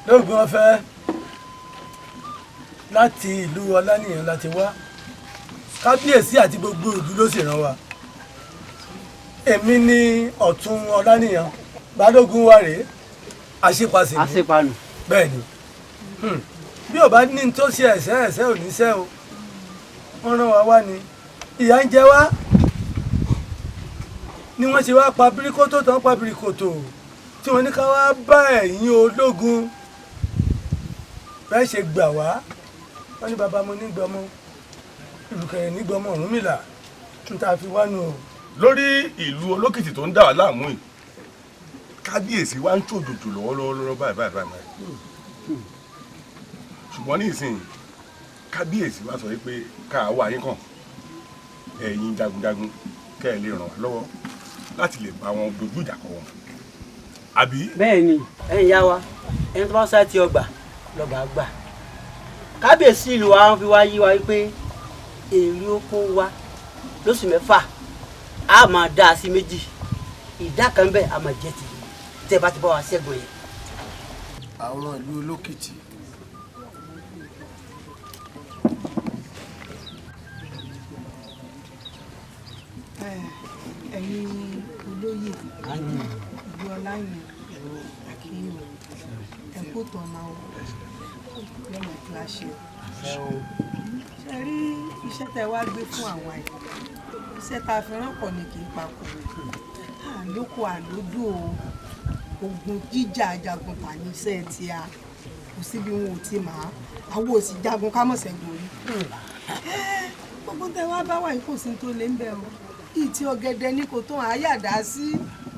Lóògùn ọ̀fẹ́ láti ìlú Ọlánìyàn láti wá. Kábíyèsí àti gbogbo ìlú ló sì rán wa. Èmi ni Ọ̀tún Ọlánìyàn, balógun wa rèé, àṣepàṣẹ ni. Àṣepànù. Bẹ́ẹ̀ ni, bí ò bá ní tó ṣe ẹ̀ṣẹ̀, ẹ̀ṣẹ̀ ò ní ṣẹ́ o. Wọ́n rán wa wá ni, ìyà ń jẹ wá ni wọ́n ṣe wá pa bíríkótó tán, pa bíríkótó tí wọ́n ní ká wá bá ẹ̀yin ológun bẹ́ẹ̀ ṣe gbà wá. Wọ́n ní bàbá mo ní gbọmọ ìrùkẹ̀rẹ̀ ní gbọmọ Ọ̀rúnmìlà ń tá a fi wá nù o. Lórí ìlú olókìtì tó ń dà wá láàmú yìí, kábíyèsí wa ń ṣòjòjò lọ́wọ́lọ́wọ́ báyìí báyìí báyìí. Ṣùgbọ́n ní ìsìn, kábíyèsí wa sọ wípé ká wá yín kàn, ẹ̀yin jagunjagun, kẹ́ ẹ lè ràn wá lọ́wọ́ láti lè bá wọn dojú ìjà kọ wọn, àbí? Bẹ́ẹ̀ ni, ẹ̀yin yá wa, ẹni tó bá sá ti ọgbà lọ́gbà gbà. Kábíyèsí ìlú wa fi wá yí wa wípé èrè oko wa lóṣù 6 a máa dá a sí méjì, ìdá kan bẹ́ẹ̀ a máa jẹ́ ti tẹ́ bá ti bá wa ṣẹ́gun yẹn. Àwọn ìlú olókìtì, Ẹ̀yin olóyè ìlú Ọláyàn, àkíyàn, ẹ̀kú tọ̀nà o, yọmọ kíláṣẹ o. Ṣe rí iṣẹ́ tẹ wá gbé fún àwa yìí, iṣẹ́ tá a fi rán pọ̀ ni, kì í papọ̀ àlòkù àlódò o. Ogun jíjà, ajagun tà ní iṣẹ́ tí a kò síbi wọn ò ti máa àwọn ò sì jagun ká mọ̀ ṣẹ́gun rí. Gbogbo tẹ wá bá wà yìí, kò sí tó lé ń bẹ̀ o. Ìtì ọ̀gẹ̀dẹ̀ ni kò tó àyàdá sí.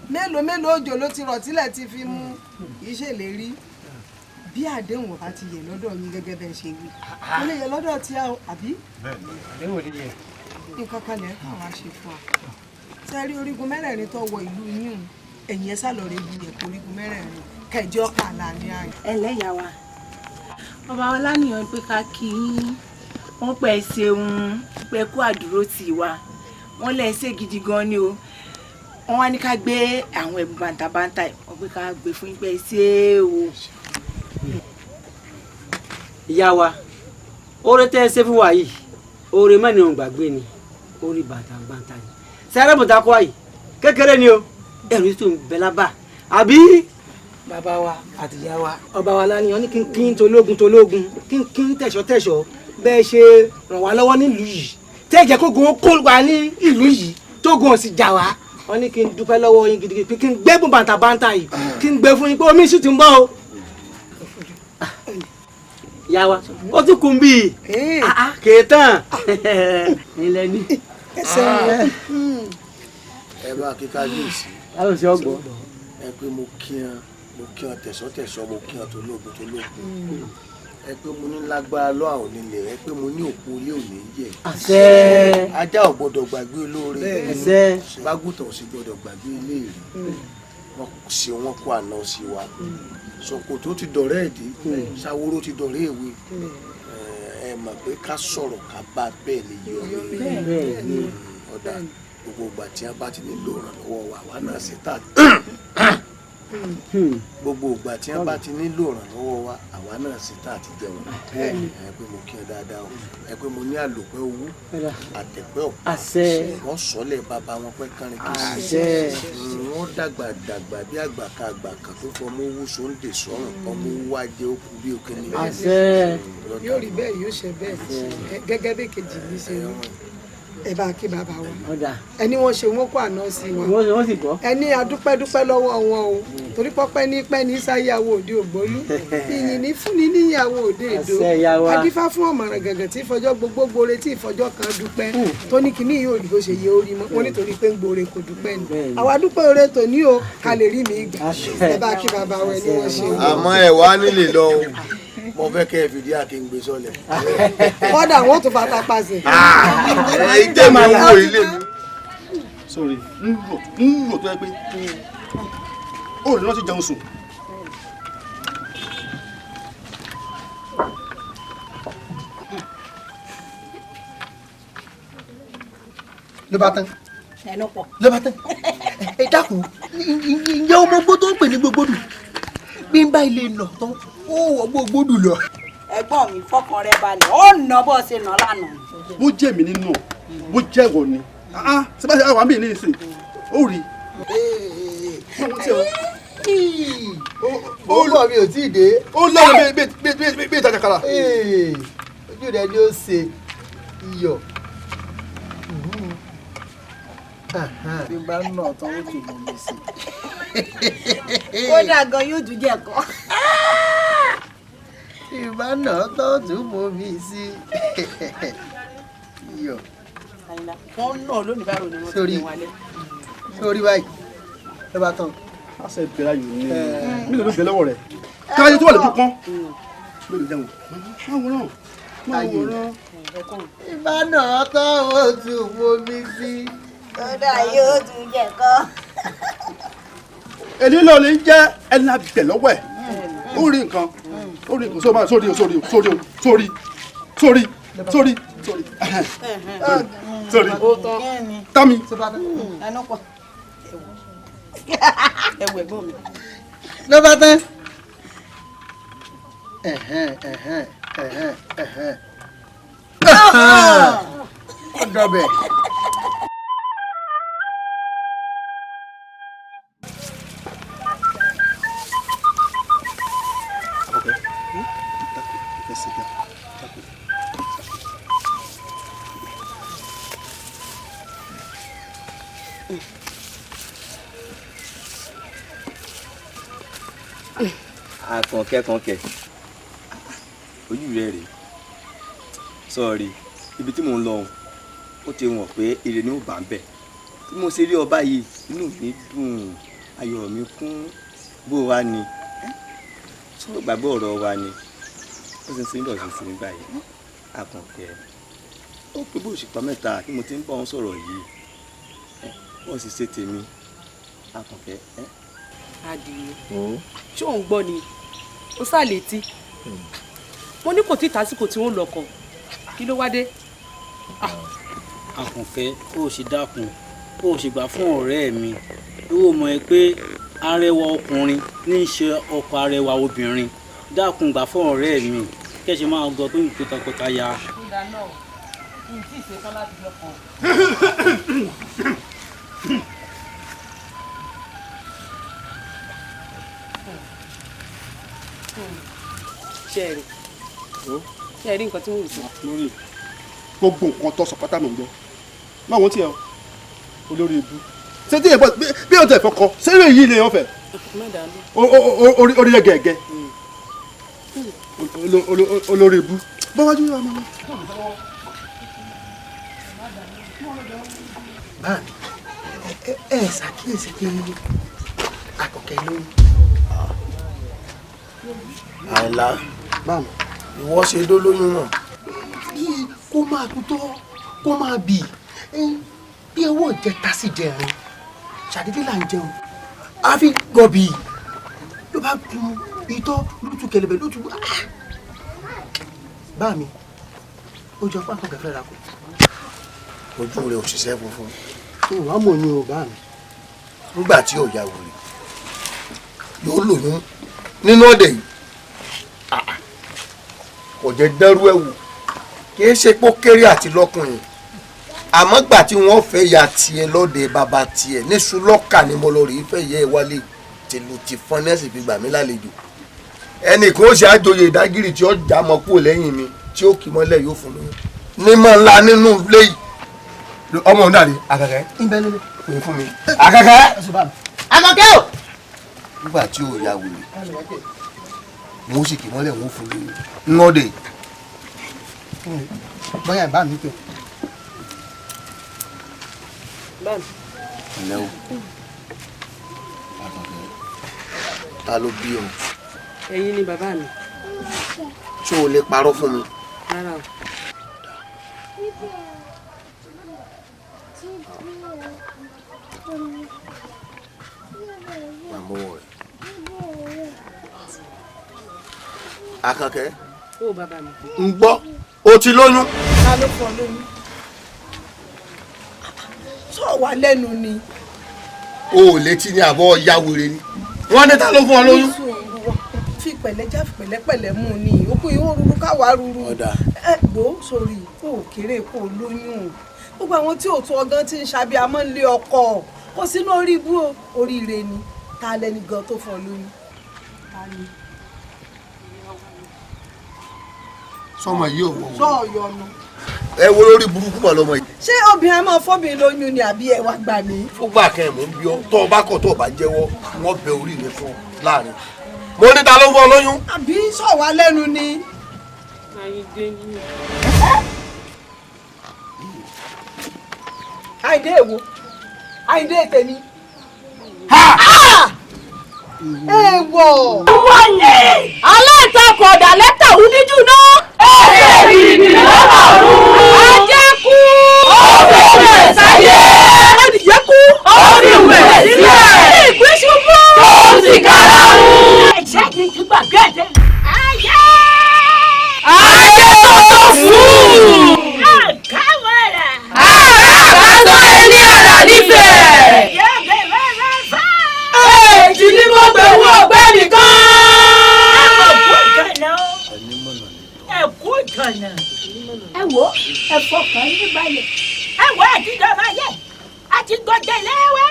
Mélòó mélòó òjò ló ti rọ̀ tílẹ̀ ti fi mú? Kì í ṣèlérí bí àdéhùn ọba ti yẹ lọ́dọ̀ yín gẹ́gẹ́ bẹ́ẹ̀ ṣe wí, kò lè yẹ lọ́dọ̀ tí a àbí. Àdéhùn ò lè yẹ. Nǹkan kan lẹ́ẹ̀ kàn wá ṣe fún wa. Ṣe rí orígun mẹ́rẹ̀ẹ̀rin tó wọ ìlú yín o, ẹ̀yìn ẹ̀ sálọ̀ rẹ̀ bu yẹ̀pẹ̀ orígun mẹ́rẹ̀ẹ̀rin kẹjọ kàlà ní àyè. Ẹlẹ́yà wa, ọba Ọlánìyàn pé ká kí yín, wọ́n pẹ́ ṣeun, pẹ́ kú àdúró tì wá, wọ́n lẹ́ ṣe gidi gan ni o. Wọ́n wá ní ká gbé àwọn ẹ̀bùn bàǹtàbàǹtà, wọ́n pé ká gbé fún yín pé ṣé o. Ìyá wa, oore tẹ́ ẹ ṣe fún wa yìí, oore mẹ́rin ò gbàgbé ni, oore bàǹtàbàǹtà ni. Sẹ́rẹ́ bùtà kọ́ yìí kékeré ni o, ẹ̀rù tó ń bẹ lábà àbí. Bàbá wa àtìyá wa, ọba wa Ọlánìyàn ní kínkín tológun tológun, kínkín tẹ̀ṣọ́ tẹ̀ṣọ́. Bẹ́ẹ̀ ṣe ràn wá lọ́wọ́ nílùú yìí, tẹ́ jẹ́ kógun ó kó wa ní ìlú yìí, tógun ò sì jà wá, wọ́n ní kí n dúpẹ́ lọ́wọ́ yín gidigidi, pé kí n gbẹ́bùn bàǹtàbàǹtà yìí, kí n gbé fún yín, pé omi sì ti ń bọ̀ o. Ìyá wa, ó tún kún bíi kéétàn ilẹ̀ ní. Ẹ bá kí kábíyèsí. Kábíyèsí ọgbọ. Ẹ pé mo kí wọn, mo kí wọn tẹ̀sọ́tẹ̀sọ́, mo kí wọn tológun tológun. Ẹ pé mo ní lágbára lọ́ àwọn onílẹ̀, ẹ pé mo ní òkú ilé òní yẹ. Àṣẹ. Ajá ò gbọdọ̀ gbàgbé olóore. Àṣẹ. Bágùtàn ò sì gbọdọ̀ gbàgbé ilé rí. Wọn ṣe wọn kó àná sí wa. Ṣòkòtò ti dọ̀rẹ́ ẹ̀dí, ṣàwòrò ti dọ̀rẹ́ èwe. Ẹ mọ̀ pé ká sọ̀rọ̀ ká bá bẹ́ẹ̀ lè yọ ọ̀dà. Gbogbo ìgbà tí a bá ti nílò ìrànlọ́wọ́ wa, àwa náà ṣe tà. Gbogbo ìgbà tí a bá ti nílò ìrànlọ́wọ́ wa, àwa náà ṣe tà àti jẹun. Ẹ pé mo kí ẹ dáadáa o. Ẹ pé mo ní àlòpẹ́ owó àtẹ̀pẹ́ ọ̀pá. Àṣẹ. Wọ́n sọ́lẹ̀ bàbá wọn pẹ́ kárin kí Àṣẹ. wọ́n dàgbà dàgbà bí àgbà ká àgbà kan tó fọmọ owó sóńdè sọ́rùn, ọmọ owó ajé ó kú bí òkè ní. Àṣẹ. Yóò rí bẹ́ẹ̀, yóò ṣe bẹ́ẹ̀ gẹ́gẹ́ bí kejì mi ṣe rí. Ẹ bá kí bàbá wa, ẹni wọ́n ṣe wọ́n kó àná sí wa. Wọ́n sì gbọ́. Ẹni adúpẹ́dúpẹ́ lọ́wọ́ wọn o, torí pọ́pẹ́ ní pẹ́ ní sáyàwó òde ògbólú, ìyìn ní fúnni níyàwó òde èdò. Àṣẹ, ìyá wa. Adífá fún ọ̀mọ̀ràn gàngàn tí ìfọjọ́ gbogbo gbore, tí ìfọjọ́ kan dúpẹ́, tó ní kíní yóò rí bó ṣe yẹ orí mọ́ wọn, nítorí pé ń gbore kò dúpẹ́ ni. Àwa dúpẹ́ oore tòní o, ká lè rí mi gbà. Ẹ bá kí bàbá wa, ẹni wọ́n ṣe o. Àmọ́ ẹ wá nílé lọ o, mo fẹ́ kẹ́ ẹ fìdí àkéǹgbé sọlẹ̀. Kọ́dà wọn tún fata pàṣẹ. Ẹ jẹ́ mi owó ilé mi. Sórí ń rò ń rò tó yẹ pé ó lè rántí jẹun sùn. Ló bá tán. Ẹnu pọ̀. Ló bá tán. Ẹ dákun, ǹjẹ́ ọmọ gbó tó ń pè ní gbogbo dùn bí n bá ilé lọ tán? Ó wọ gbogbo dùn lọ. Ẹ̀gbọ́n mi, fọkàn rẹ balẹ̀, ó nà bó ṣe nà lánàá. Bó jẹ́ mi nínú, bó jẹ́ ìwọ ni sẹ́bàṣẹ́ àwọn àmì ní ìsìn ó rí. Ó lọ mi ò tí ì dé. Ó lọ́rùn bí ìtajà kara. Ojú rẹ ni ó ṣe iyọ̀. Bí n bá nà tán, ó tún mú mi sí. Kódà gan yóò tún jẹ kọ. Bí n bá nà tán, ó tún mú mi sí. Iyọ̀. Wọ́n nà lónìí báwo ni wọ́n ti wálé. Sórí báyìí ló bá tán. Àṣẹ ìbẹ̀rẹ̀ ayò ní mílíọ̀nù ló bẹ̀ lọ́wọ́ rẹ̀ káyé tó wà lójú pọ́n mélòó jẹun máa wòran máa wòran. Ìbá náà tán, ó tún mú mi sí. Kódà yóò tún jẹ kọ. Èyí ló lè jẹ́ ẹni abẹ̀ lọ́wọ́ ẹ̀. Ó rí nǹkan, ó rí nǹkan sórí sórí sórí sórí sórí sórí sórí sórí sórí tami. Ẹnu pọ̀, ẹwọ ẹ̀gbọ́n mi. Ló bá tán. Ẹ̀hẹ́n, ẹ̀hẹ́n, ẹ̀hẹ́n, ẹ̀hẹ́n. Ó dọ̀bẹ̀. Àkànkẹ́ kànkẹ́, ojú rẹ rèé sọ̀rí ibi tí mò ń lọ ọ̀hún, ó ti wọ̀n pé ire ni ó bá ń bẹ̀. Tí mo ṣe rí ọba yìí, inú mi dùn, ayọ̀ mi kún. Bó wa ni sọ̀rọ̀ gbàgbọ́ ọ̀rọ̀ wa ni ó sì ń sin dọ̀sí sí mi báyìí. Àkànkẹ́, ó pé bó òṣìpá mẹ́ta tí mo ti ń bá wọn sọ̀rọ̀ yìí, wọ́n sì ṣe tèmi, Àkànkẹ́. Adìyẹ, ṣé òun gbọ́ ni? Ó sá létí mo ní kò tí ì tásìkò tí wọ́n lọ́kọ̀, kí ló wá dé. Àkànkẹ́, ó sì dákun, ó sì gbà fún ọ̀rẹ́ mi. Ìwọ mọ̀ ẹ́ pé arẹwà ọkùnrin ní í ṣe ọkọ arẹwà obìnrin. Dákun, gbà fún ọ̀rẹ́ mi, kẹ́sì máa gbọ́ pé nǹkan tọkọtaya. Kódà náà, n tí ì ṣetán láti lọ́kọ. Ṣé ẹ rí, ṣé ẹ rí nǹkan tí mò ń sọ? Lórí gbogbo nǹkan tó sọ pátá mò ń gbọ́. Máa wọ́n tiẹ̀ o, olórí ibú. Ṣé tí èèyàn bí o tẹ̀ fọkọ ṣé eré yìí lè yàn fẹ́? Má dàánú. Orí rẹ̀ gẹ̀ẹ́gẹ́, olórí ibú. Bọ́wájú yóò máa lọ. Báàmì, ẹ ṣàkíyèsí pé Àkànkẹ́ lóyún. Àìlá, ìwọ ṣe dó lóyún náà. Bí kó máa tutọ́, kó máa bì bí ọwọ́ ìjẹta sì jẹrin, ṣàdédé là ń jẹun, àfi gọ̀bì ló bá tu itọ́, ló tu kẹlẹ̀bẹ̀, ló tu. Báàmì, ó jọ pé Àkànkẹ́ fẹ́ ra kù. Ojú rẹ ò ṣiṣẹ́ funfun. Ìwà mọ̀ ni o, báàmì. Nígbà tí ò ya wèrè yóò lóyún nínú ọ̀dẹ̀ yìí, kò jẹ́ dẹ́rú ẹ̀ wò. Kì í ṣe pé ó kéré àti lọ́kùnrin, àmọ́ gbà tí wọ́n fẹ́ ya tiẹ̀ lọ́dẹ bàbá tiẹ̀ níṣu lọ́kà ni mo lọ rí fẹ́ yẹ ẹ wálé tìlù ti fọn nẹ́ẹ̀sì fi gbà mí lálejò. Ẹnì kan ó ṣe àjòyè ìdágìrì tí ó já mọ́ kúrò lẹ́yìn mi tí ó kì mọ́lẹ̀ yóò fún lóyún ní mọ́ ńlá nínú ilé yìí. Ọmọ òun dàrí Àkànkẹ́ pè fún mi. Àkànkẹ́, Àkànkẹ́ o. Nígbà tí ò ya wèrè, wọn ó sì kì mọ́lẹ̀, wọn ó fún lóyún ńlọ́dẹ̀. Bóyá ìbá mi pè. Ǹlẹ́ o, Àkànkẹ́, ta ló bí ọ? Ẹ̀yin ni bàbá mi. Ṣé o lè parọ́ fún mi? Rárá o. Màmú rẹ̀. Àkànkẹ́. Ó bàbá mi. Ń gbọ́, o ti lóyún. Ta ló fún ọ lóyún? Sọ wà lẹ́nu ni. O ò létí ní àbọ̀ ya wèrè ni. Wọ́n ní ta ló fún ọ lóyún? Fi pẹ̀lẹ́ já fi pẹ̀lẹ́pẹ̀lẹ́ mú un ní òkú yìí ó ruru káwa ruru. Ẹ gbó sórí kó o kéré kó o lóyún gbogbo àwọn tí ò tó ọgán tí ń ṣàbí àmọ́ ń lé ọkọ kó sínú orí ibú o oríire ni ta lẹni gan tó fún ọ lóyún. Sọmọ yìí ò wọ. Sọ ọyọnu. Ẹ wo lórí burúkú mà lọmọ yìí. Ṣé obìnrin máa fọ́bìnrin lóyún ni àbí ẹ wá gbà mí. Fúgbà kẹrin mò ń bí ọ tó o bá kọ̀ tó o bá jẹ́wọ́ wọ́n bẹ orí mi fún ọ láàrin. Mo ní ta ló ń fọ lóyún. Àbí sọ wá lẹ́nu ni. Àyìndé ni. Àyìndé èwo? Àyìndé tèmi. Èèwọ̀. Wọ́n ní aláǹtakùn ọ̀dà lẹ́tà òdíjú náà. Èyí ni lọ́wọ́ ọ̀run. Ajá kú. Ó fi wẹ̀ sáyé. Adìyẹ kú. Ó fi wẹ̀ sílẹ̀. Ìgbín ṣubú. Tó sì kára wù. Ẹ̀jẹ̀ kì í ti gbàgbé ẹ̀jẹ̀. Ayé. Ayé tó tó fún. Àkàwọ̀rà. Àrà àkàtọ̀ ẹni àrà nífẹ̀ẹ́. Èjì ni mo gbé wọ ọ̀gbẹ́ni kan. Ẹ̀kú ìkànnà. Ẹ wo ẹ fọkàn yín balẹ̀. Ẹ wo àti dọ́mọ ayé, àti gbọ́dẹ lẹ́wẹ́,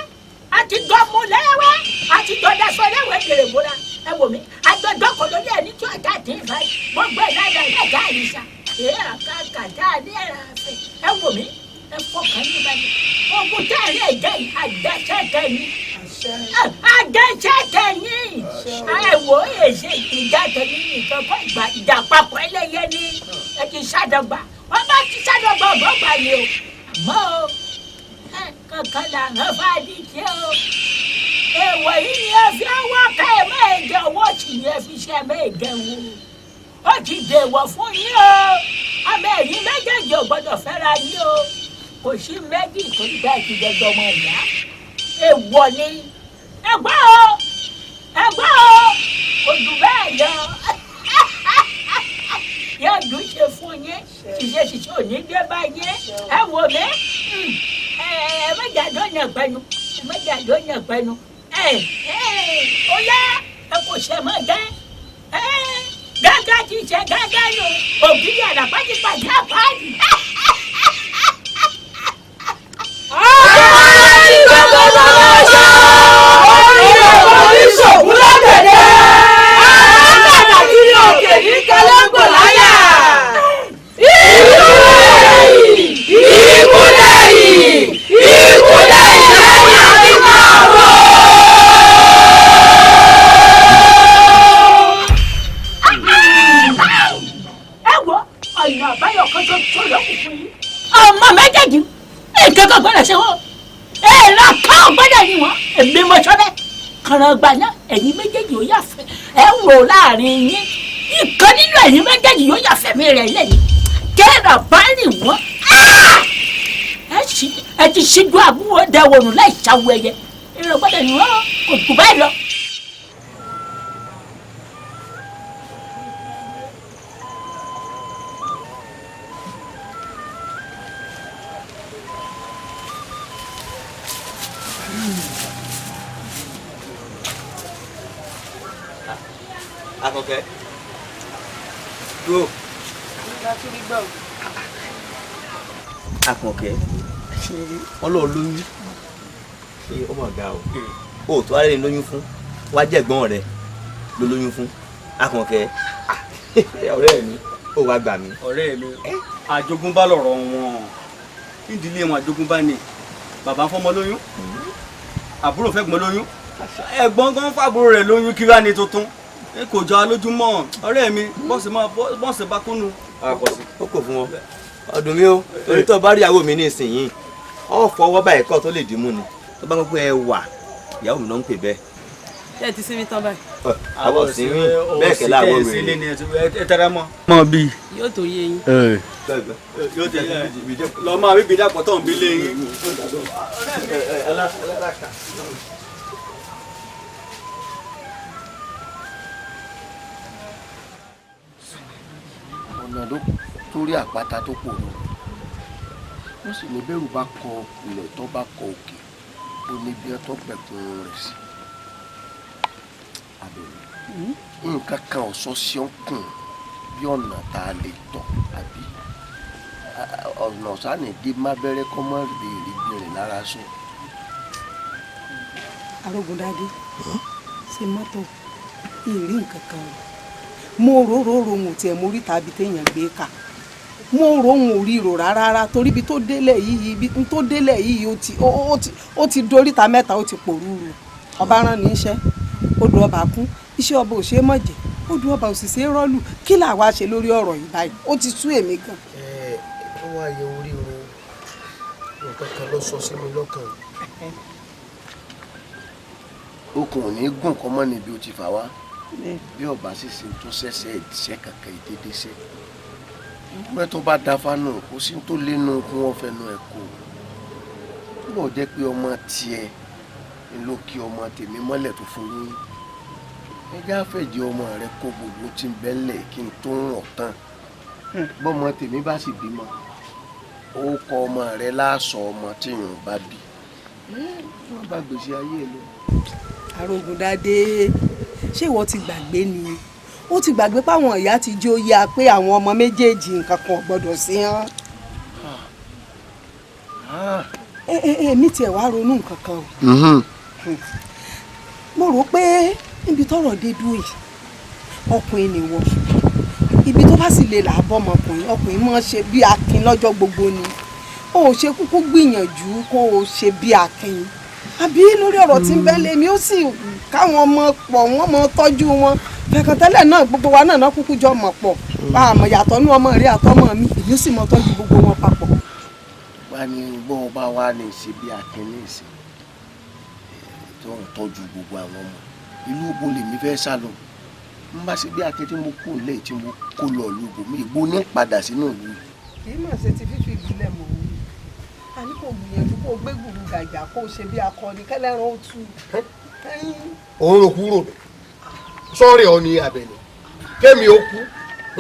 àti gbọ́mú lẹ́wẹ́, àti gbọ́dẹ̀sọ lẹ́wẹ́ gèrè múra. Ẹ wò mí, àgbẹ̀dọ́ kò lórí ẹni tí ọ̀tá dín ìfà yìí. Gbogbo ẹ̀ lára ẹ̀dá àyíṣà. Èé àkàkà ní ẹ̀rọ àfẹ́. Ẹ wò mí, ẹ fọkàn yín balẹ̀. Ogun tẹ́ ẹ̀rí ẹ̀jẹ̀ yìí, àgbẹ̀ṣẹ́ tẹ̀ yín. Àgbẹ̀ṣẹ́ tẹ̀ yín. Ẹ wò èsè ìjà tẹ̀mí nìkan kọ́ ìgbà ìjà papọ̀ ẹlẹ́yẹ ní ẹ ti ṣàdọ̀gba. Wọ́n bá ti ṣàdọ̀gba ọ̀bọ̀n gbà yìí o. Àmọ́ o, kankan là ń fàdí tí o. Èèwọ̀ yìí ni ẹ fi ọwọ́ ká ẹ má ẹ jẹ ọwọ́ sì ni ẹ fi ṣe ẹ má ẹ jẹ wo. Ó ti dèwọ̀ fún yín o. Àmọ́ ẹ̀yin méjèèjì ò gbọ́dọ̀ fẹ́ra yín o. Kò sí méjì tó ń bá ti dẹgbẹ́ ọmọ ìyá. Èèwọ̀ ni. Ẹ gbọ́ o, ẹ gbọ́ o, kò jù bẹ́ẹ̀ lọ. Yóò dùn ṣe fún yín, ṣiṣẹ́ ṣiṣẹ́ ò ní dé bá yín. Ẹ wò mí, ẹ mẹ́jà ló yàn pẹ́nu, ẹ mẹ́jà ló yàn pẹ́nu. Ẹ ó yá, ẹ kò ṣe mọ́ jẹ́. Gágá ti ṣe gágá nù, ògiri àràpá ti pàdé àpáàdì. Ọmọ méjèèjì nǹkan kan gbọ́dọ̀ ṣe wọ́n èèrà kan gbọ́dọ̀ ní wọn èmi mo sọ bẹ́ẹ̀ kàràǹgbà náà ẹ̀yin méjèèjì yóò yàfẹ́ ẹ wò láàrin yín ìkan nínú ẹ̀yin méjèèjì yóò yàfẹ́ mi rẹ̀ lẹ́yìn kẹ́ẹ̀rà bá rìn wọ́n ẹ ti ṣíjú àbúrò dẹwọ̀nù láì ṣàwọ̀ ẹ̀yẹ èrò gbọ́dọ̀ ní wọn kò jù báyìí lọ. Akọkẹ dúró. Akọkẹ wọn lọ lóyún ṣé ó mà ga o o tó ara ẹni lóyún fún wá jẹ̀gbọ́n rẹ ló lóyún fún Akọkẹ ọ̀rẹ́ mi ó wá gbà mí. Ọ̀rẹ́ mi àjogúnbá lọ̀rọ̀ wọn nídìílé wọn àjogúnbá ni bàbá fọmọ lóyún àbúrò fẹ́gbọ́n lóyún ẹ̀gbọ́n gan fàbúrò rẹ̀ lóyún kí wá ní tuntun kò jọ alójúmọ́ ọ̀rẹ́ mi bọ́ọ̀sì bá kúnnu. Ó kò fún wọn ọdún mi ó torí tó bá rí ìyàwó mi ní ìsinyìí ọ fọwọ́ báyìí kọ́ tó lè dìímú ni tó bá gbọ́ pé ẹ wà ìyàwó mi náà ń pè bẹ́ẹ̀. Ṣé ẹ ti sinmi tán báyìí. Àwọn ò sinmi bẹ́ẹ̀ kẹ́ láwọn wèrè. Ẹ tẹra mọ́. Mọ bí. Yóò tó yé yín. Yóò tó yé yín. Lọ máa bíbi dàpọ̀ tó ń bí lé yín. Ọ̀nà ló torí àpáta tó pòrò wọ́n sì ní bẹ́rù bá kọ ilẹ̀ tó bá kọ òkè ó ní bí wọ́n tó pẹ̀kun rẹ̀ sí. Abẹ́rẹ́ Nǹkan kan ò sọ sí ọkùn bí ọ̀nà tá a lè tọ̀ àbí ọ̀nà sáni dé má bẹ́rẹ́ kọ́ mọ́ lè rí gbìnrín lára sùn. Arógundádé, ṣe mọ́tò ìrí nǹkan kan o. Mo rò rò rò òun ò tiẹ̀ mo rí tàbí téèyàn gbé kà. Mo rò òun ò ríro rárá torí ibi tó délẹ̀ yìí, ibi tó délẹ̀ yìí ó ti doríta mẹ́ta, ó ti pòrúurú. Ọba rán ní iṣẹ́, odò ọba kún, iṣẹ́ ọba ò ṣe é mọ̀jẹ̀, odò ọba ò sì ṣe é rọ́lù. Kí làwa ṣe lórí ọ̀rọ̀ yìí báyìí? Ó ti sú èmi gan. Ẹ ó wá yẹ orí ro nǹkan kan ló sọ sí mi lọ́kàn. Okùn ò ní gùn kọ́ mọ́ níbi ó ti fà wá. Bí ọba sì ṣe tó ṣẹ̀ṣẹ̀ ìṣẹ́ kankan ìdédéṣẹ́. Ìwúrẹ́ tó bá da fánù kó sí tó lénu kí wọ́n fẹnu ẹ̀ kó. Túbọ̀ jẹ́ pé ọmọ tiẹ̀ ló kí ọmọ tèmi mọ́lẹ̀ tó fún lóyún. Ẹ já fẹ̀jẹ̀ ọmọ rẹ kó gbogbo tí ń bẹ́lẹ̀ kí n tó ń tán. Bọ́mọ tèmi bá sì bímọ, ó kọ ọmọ rẹ láàsọ ọmọ tí yòó bá bí. Wọ́n bá gbèsè ayé ẹ lọ. Arógundádé, ṣé ìwọ ti gbàgbé ni? Ó ti gbàgbé páwọn ìyá ti jó yá pé àwọn ọmọ méjèèjì nǹkan kan ò gbọdọ̀ sí hàn. Èmi tiẹ̀ wá ronú nǹkan kan o. Mo rò pé níbi tọ́rọ̀ dé dúró yìí, ọkùnrin ni wọ. Ibi tó bá sì lè là á bọ́mọkùnrin, ọkùnrin máa ṣe bí akin lọ́jọ́ gbogbo ni. O ò ṣe kúkú gbìyànjú kó o ṣe bí akin. Àbí lórí ọ̀rọ̀ tí ń bẹ́ lé mi, ó sì káwọn ọmọ pọ̀, wọ́n mọ tọ́jú wọn. Fẹ̀kàntẹ́lẹ̀ náà gbogbo wa náà kúkú jọ mọ̀ pọ̀. Àmọ̀ yàtọ̀ nú ọmọ rẹ̀ àtọmọ mi, èmi ó sì mọ tọ́jú gbogbo wọn papọ̀. Wá ní gbọ́ ọba wa ní ìṣe bí akin ní ìṣe tó ń tọ́jú gbogbo àwọn ọmọ. Ìlú ògbó lèmi fẹ́ sá lọ. N bá ṣe bí akin tí mo kó lẹ́yìn tí mo kó lọ ìlú ògbó mi, ìgbó ní padà sínú ìlú yìí. Kì í mà ṣe ti fífi ìbílẹ̀ mọ̀ wí. A ní kò gbìyànjú kó gbé gbùrù gàjà kó ṣe bí akọni kẹlẹ́ran ó tú. Òun rò kúrò sọ́ọ̀rì ọ ní Àbẹ̀ní kémi ó kú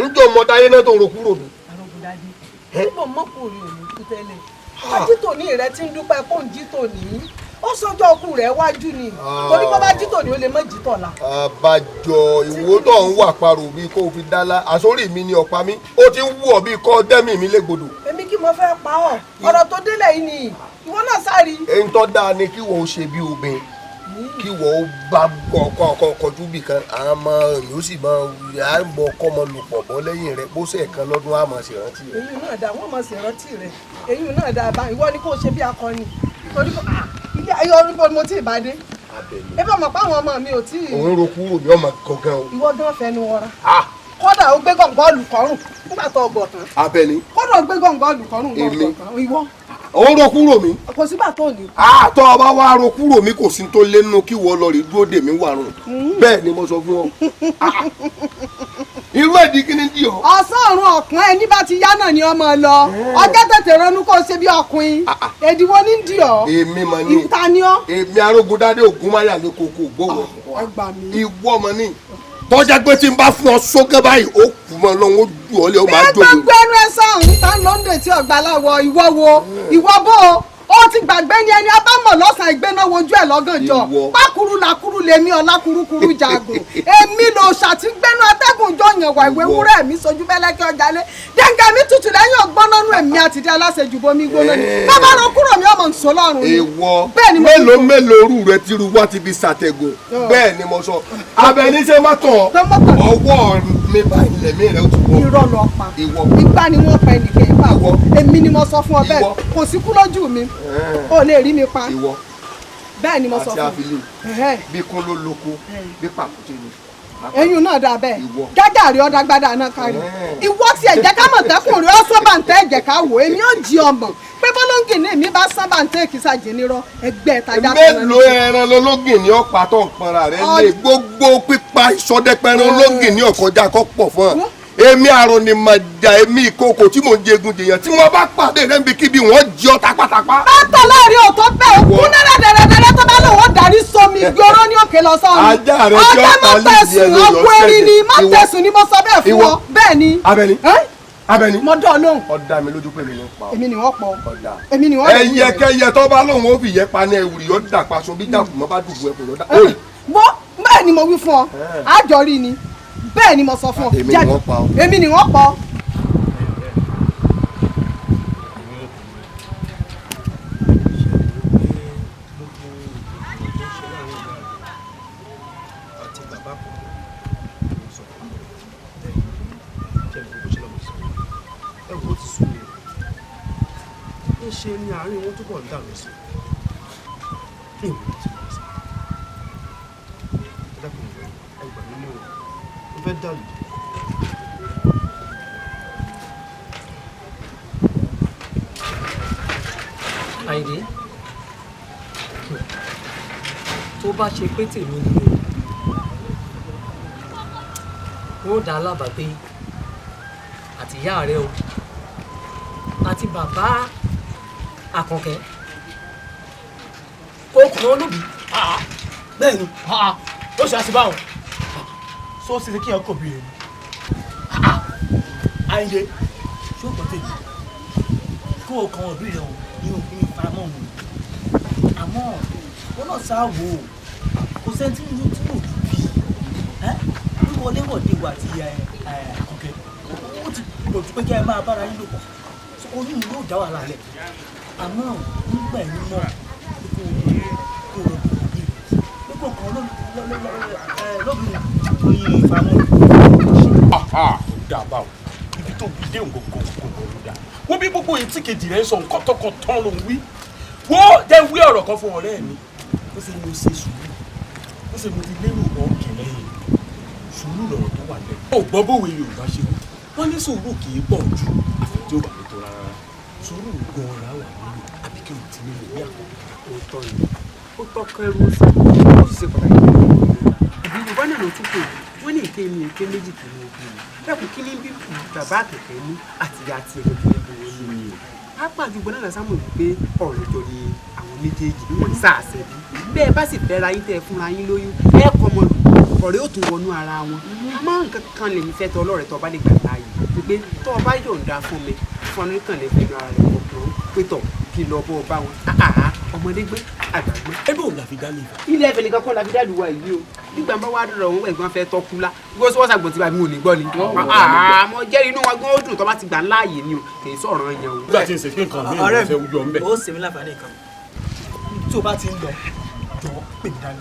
njọ́ ọmọdáyé náà tó ń ro kúrò mi. Arógundádé, níbo mọ́kùnrin ò ní kú tẹ́lẹ̀? Ajítòní rẹ ti ń dúpẹ́ kó ń jítòní. Ó sọjọ́ ọkù rẹ̀ wájú ni. Torí bó bá jítòní ó lè mọ́ jítọ̀la. Àbájọ ìwò tó ń wà parò bíi kó o fi dálá àsórí mi ni ọ̀pá mi ó ti ń wù ọ́ bíi kọ́ dẹ́mì mi légbodò. Èmi kí mo fẹ́ pa ọ́, ọ̀rọ̀ tó délẹ̀ yìí ni ìwọ náà sáré. Èyí tó dáa ni kí wọ́n ó ṣe bí obìnrin, kí wọ́n ó bá ọkọ̀ kọjú bì kan, àwọn ọmọ yóò sì máa ń bọ ọkọ ọmọ lòpọ̀ bọ́ lẹ́yìn rẹ̀ bó ṣe kan lọ́dún á máa ṣèrántí rẹ̀. Èyí náà dáa, wọ́n máa ṣèrántí rẹ̀. Èyí náà dáa bá ìwọ ni kó ṣe bí akọni. Torí kò ilé ayé ọdún bó mo tí ì bá dé. Ẹ bá mọ̀ pé àwọn ọmọ mi ò tí ì. Òun ro kúrò mi ọmọ gangan o. Ìwọ gan fẹnu wọra. Kódà ó gbé gọ̀ǹgọ̀ olùkọ́rùn nígbà tó ọgọ̀ tán. Àbẹ̀ní. Kódà ó gbé gọ̀ǹgọ̀ olùkọ́rùn nígbà tó ọgọ̀ tán. Ìwọ. Òun ro kúrò mi. Kò sígbà tó ní. Àtọ́ ọba wa ro kúrò mi kò sí tó lé nínú kí wọ́n lọ rí dúró dè mí wàrùn. Bẹ́ẹ̀ ni mo sọ fún ọ. Irú ẹ̀dí kí ni dì ọ́. Ọ̀sán ọ̀run ọ̀kùn ẹni bá ti yá náà ni ọmọ lọ. Ọjọ́ tètè ronú kó o ṣe bí ọkùnrin. Èdìwọ́ ní dì ọ́. Èmi mà ní. Ìta ni ọ́. Èmi Arógundádé Ògúnmáyà ní kókó gbówó. Ìwọ mọ̀ ní. Tọ́jà pé tí n bá fún ọ sókè báyìí ó kù mọ́ lọ́wọ́ ó jù ọ́ lé ó máa jó mi. Gbogbo ẹnu ẹ sọ̀hún tá lóńdè tí ọ̀gbà láwọ̀ ìwọ wo ìwọ bó o ó ti gbàgbé ni ẹni abámọ̀ lọ́sàn-án ìgbéná wojú ẹ̀ lọ́gànjọ́. Pákúrú làkúrú lèmi ọ̀làkúrúkúrú jagun. Èmi lò ṣàtìgbénu atẹ́gùn jọ yàn wà ìwé wúrẹ́ mi sojú bẹ́lẹ́kẹ́ ọjà lé. Dẹ́ngẹ́ mi tutù lẹ́yìn ọgbọ́n nánú èmi àtìdí aláṣejù bomi gbóná ni. Bàbá rọ kúrò mi ọmọ nsọ lọ́rùn ni. Ìwọ mélòó mélòó orú rẹ ti ru wá ti fi ṣàtẹ̀gùn. Bẹ́ẹ̀ ni mo sọ. Àbẹ̀ní ṣe má tàn ọwọ́ mi bá ilẹ̀ mi rẹ̀ ó ti wọ. Irọ́ lọ pa. Ìgbà ni wọ́n pa ẹnìkan ìgbà wọ. Èmi ni mo sọ fún ọ bẹ́ẹ̀. Kò sí kú lójú mi. O lè rí mi pa. Bẹ́ẹ̀ ni mo sọ fún ọ. Àti àfilẹ̀ bí kún ló lóko bí pàkúté ni. Eyín náà dà bẹ́ẹ̀. Gágà rí ọ̀dà gbádà náà kárí. Ìwọ ti ẹ̀jẹ̀ ká mọ̀ tẹ́kùn rí ọ́ sábà ń tẹ́ ẹ̀jẹ̀ ká wò. Èmi ò jí ọmọ pé bọ́lọ́ngì ní èmi bá sábà ń tẹ́ èkìsà jì nírọ́ ẹgbẹ́ ìtajà kan. Mélòó ẹran lológìn ní ọ̀pá tó ń pọnra rẹ lé gbogbo pípa ìsọdẹpẹran ológìn ní ọ̀kọjá kọ́ pọ̀ fún ọ. Èmi àrùn ni mà jà èmi ìkookò tí mò ń jẹgun jèèyàn tí wọ́n bá pàdé rẹ̀ níbi kíbi wọ́n jí ọ tapátapá. Bàtà láàrin òtó bẹ́ẹ̀ kú náírà dẹ̀rẹ̀dẹ̀rẹ̀ tó bá lòun ó darí sómi gbòòrò ní òkè lọ sọ́run. Ajá rẹ tí ó Ọjọ́ ta má tẹ̀sùn lídìí ẹnu ọkọ erin ni má Ìwọ. tẹ̀sùn ni mo sọ bẹ́ẹ̀ fún ọ. Bẹ́ẹ̀ ni. Àbẹ̀ní. Àbẹ̀ní. Mo dán lóhùn. Ó dá mi lójú pé mi ní pa ọ. Èmi ni wọ́n pọ̀. Ọ̀dà. Èmi ni wọ́n Ẹyẹkẹyẹ tó bá lóun ó fi yẹ pa ní ẹwùrì yóò dà paṣọ bí jàkùmọ́ bá dùbò ẹkùn yóò dà. Wo Bẹ́ẹ̀ ni mo wí fún ọ, àjọ rí ni, bẹ́ẹ̀ ni mo sọ fún ọ. Èmi ni wọ́n pa ọ. Èmi ni wọ́n pa ọ. Ṣe ni àárín wọn túbọ̀ ń dàrú sí i. Ìmọ̀ tí wọ́n sọ ẹ dákun, ẹ gbà mí mọ́, mo fẹ́ dàlù. Àyìndé, tó bá ṣe pé tèmi ni o, wọ́n dá lábàá pé àtìyá rẹ o àti bàbá Àkànkẹ́ kó kàn án lóbi. Bẹ́ẹ̀ni, ó ṣe àṣìbáwọn sọ ṣe ṣe kí ẹ kò bí rẹ ni Àyìndé ṣó kò tèmi kó o kàn òbí rẹ o ní òfin faramọ́ òun, àmọ́ wọn náà sá wò ó, kò sẹ́ni tí mo tí mo bí ẹ́ wíwọlé wọ̀de wà àti Àkànkẹ́, ó ti pọ̀ ju pé kí ẹ máa bára yín lò pọ̀, oyún yóò dá wàhálà lẹ̀. Àmọ́ nígbà yìí náà kó o rò bí pé kò kàn lóbìnrin oyin ìfamọ́. Dàbà o, ibi tó bí dé nǹkan kò ló dà wọ́n bí gbogbo etí kejì rẹ̀ ń sọ nǹkan tọkàn tán ló ń wí. Wọ́n jẹ́ wí ọ̀rọ̀ kan fún ọ̀rẹ́ mi, ó ṣe mo ṣe sùúrù, ó ṣe mo ti lérò ọ̀kẹ́ lẹ́yìn sùúrù lọ̀rọ̀ tó wà lẹ́yìn. Ó gbọ́ bówe Yorùbá ṣe wí, wọ́n ní sùúrù kì í pọ̀ jù àfi tí ó bá mi tó rárá. Sùúrù gan-an ra wà nílò àbí kí n ti nílò ní àkókò. Ó tọ́ ni, ó tọ́ kẹrù, ó sì ó sì ṣe pàtàkì. Ìbí Yorùbá náà ló tún pè wọ́n ní èké mi, èké méjì kì í mú obì mi. Dákun, kí ní bí bàbá àkẹ́kẹ́ ní àtìyá àti ẹ̀rọ kí ní bí wọ́n ní. Pápá àdúgbò náà sámú wípé ọ̀rọ̀ jọ ni àwọn méjèèjì bí wọ́n sáàsẹ̀ bí. Bẹ́ẹ̀ bá sì fẹ́ra yín tẹ́ ẹ fúnra yín lóyún, ẹ kọ́ ọmọ lù, ọ̀rẹ́ ò tún wọnú ara wọn. Àmọ́ nǹkan kan lèmi fẹ́ tọ́ ọlọ́rẹ̀ tó bá lè gbà láàyè wípé tó o bá yọ̀ǹda fún mi, fún ọ nìkan lè fẹnu ara rẹ̀ kọ̀ọ̀kan pé tọ̀ kí lọ bọ́ ọ bá wọn. Ọmọdé gbé, àgbà gbé. Ẹbí òun la fi dá lè. Ilé ẹ̀fẹ̀ nìkan kọ́ la fi dá lùwà yìí o. Nígbà bá wà dọ̀rọ̀ wọn, ẹ̀gbọ́n fẹ́ tọ́kú la. Gbọ́sọ̀ wọ́n ṣàgbọ̀n tí bàbá mi ò ní gbọ́ ni. Àmọ́ jẹ́rìí inú wọn gan ó dùn tó bá ti gbà láàyè ni o, kì í sọ̀rọ̀ yẹn o. Nígbà tí n ṣe pé nǹkan mi ò fẹ́ wúyọ ńbẹ. Ó ṣe mí láǹfààní kan tí o bá ti ń lọ, jọ pè mí dání.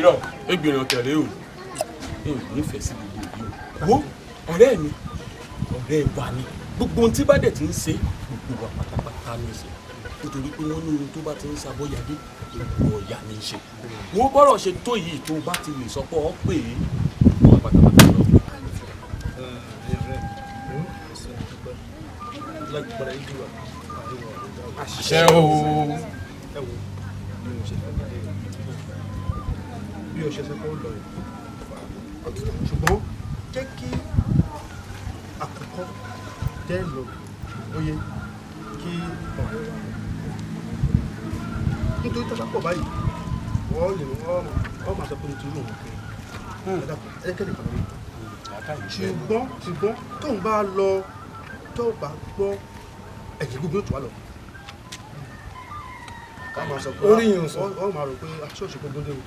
Irọ́ egbèrè ọ̀tẹ̀rẹ̀ o, èmi nífẹ̀ẹ́ sí gbogbo yìí o. Wo ọ̀rẹ́ mi, ọ̀rẹ́ wa ni, gbogbo ohun tí bá dẹ̀ ti ń ṣe gbogbo wa pátápátá ní í ṣe, nítorí pé wọ́n ní ohun tó bá ti ń ṣàbọ̀yàdé gbogbo ọ̀yà ní í ṣe. Wo bọ́rọ̀ ṣe tó yìí, tó bá ti lè sọ pé ọ pè é gbogbo wa pátápátá lọ. Àṣẹ o. Bí o ṣe ṣe kó lọ yìí, ṣùgbọ́n jẹ́ kí àkọ́kọ́ jẹ́ lọ oyè kí ọ̀rẹ́ wa, nítorí tó bá pọ̀ báyìí wọ́n lè wọ́n máa sọ pé nítorí òun kiri ẹ kẹ́lẹ́ kan lórí. Ṣùgbọ́n tóun bá lọ, tó bá gbọ́ ẹ̀jẹ̀ gbogbo tó wà lọ. Orí yìí ò sọ. Wọ́n máa rò pé ṣọ́ọ̀ṣì gbogbo dé o.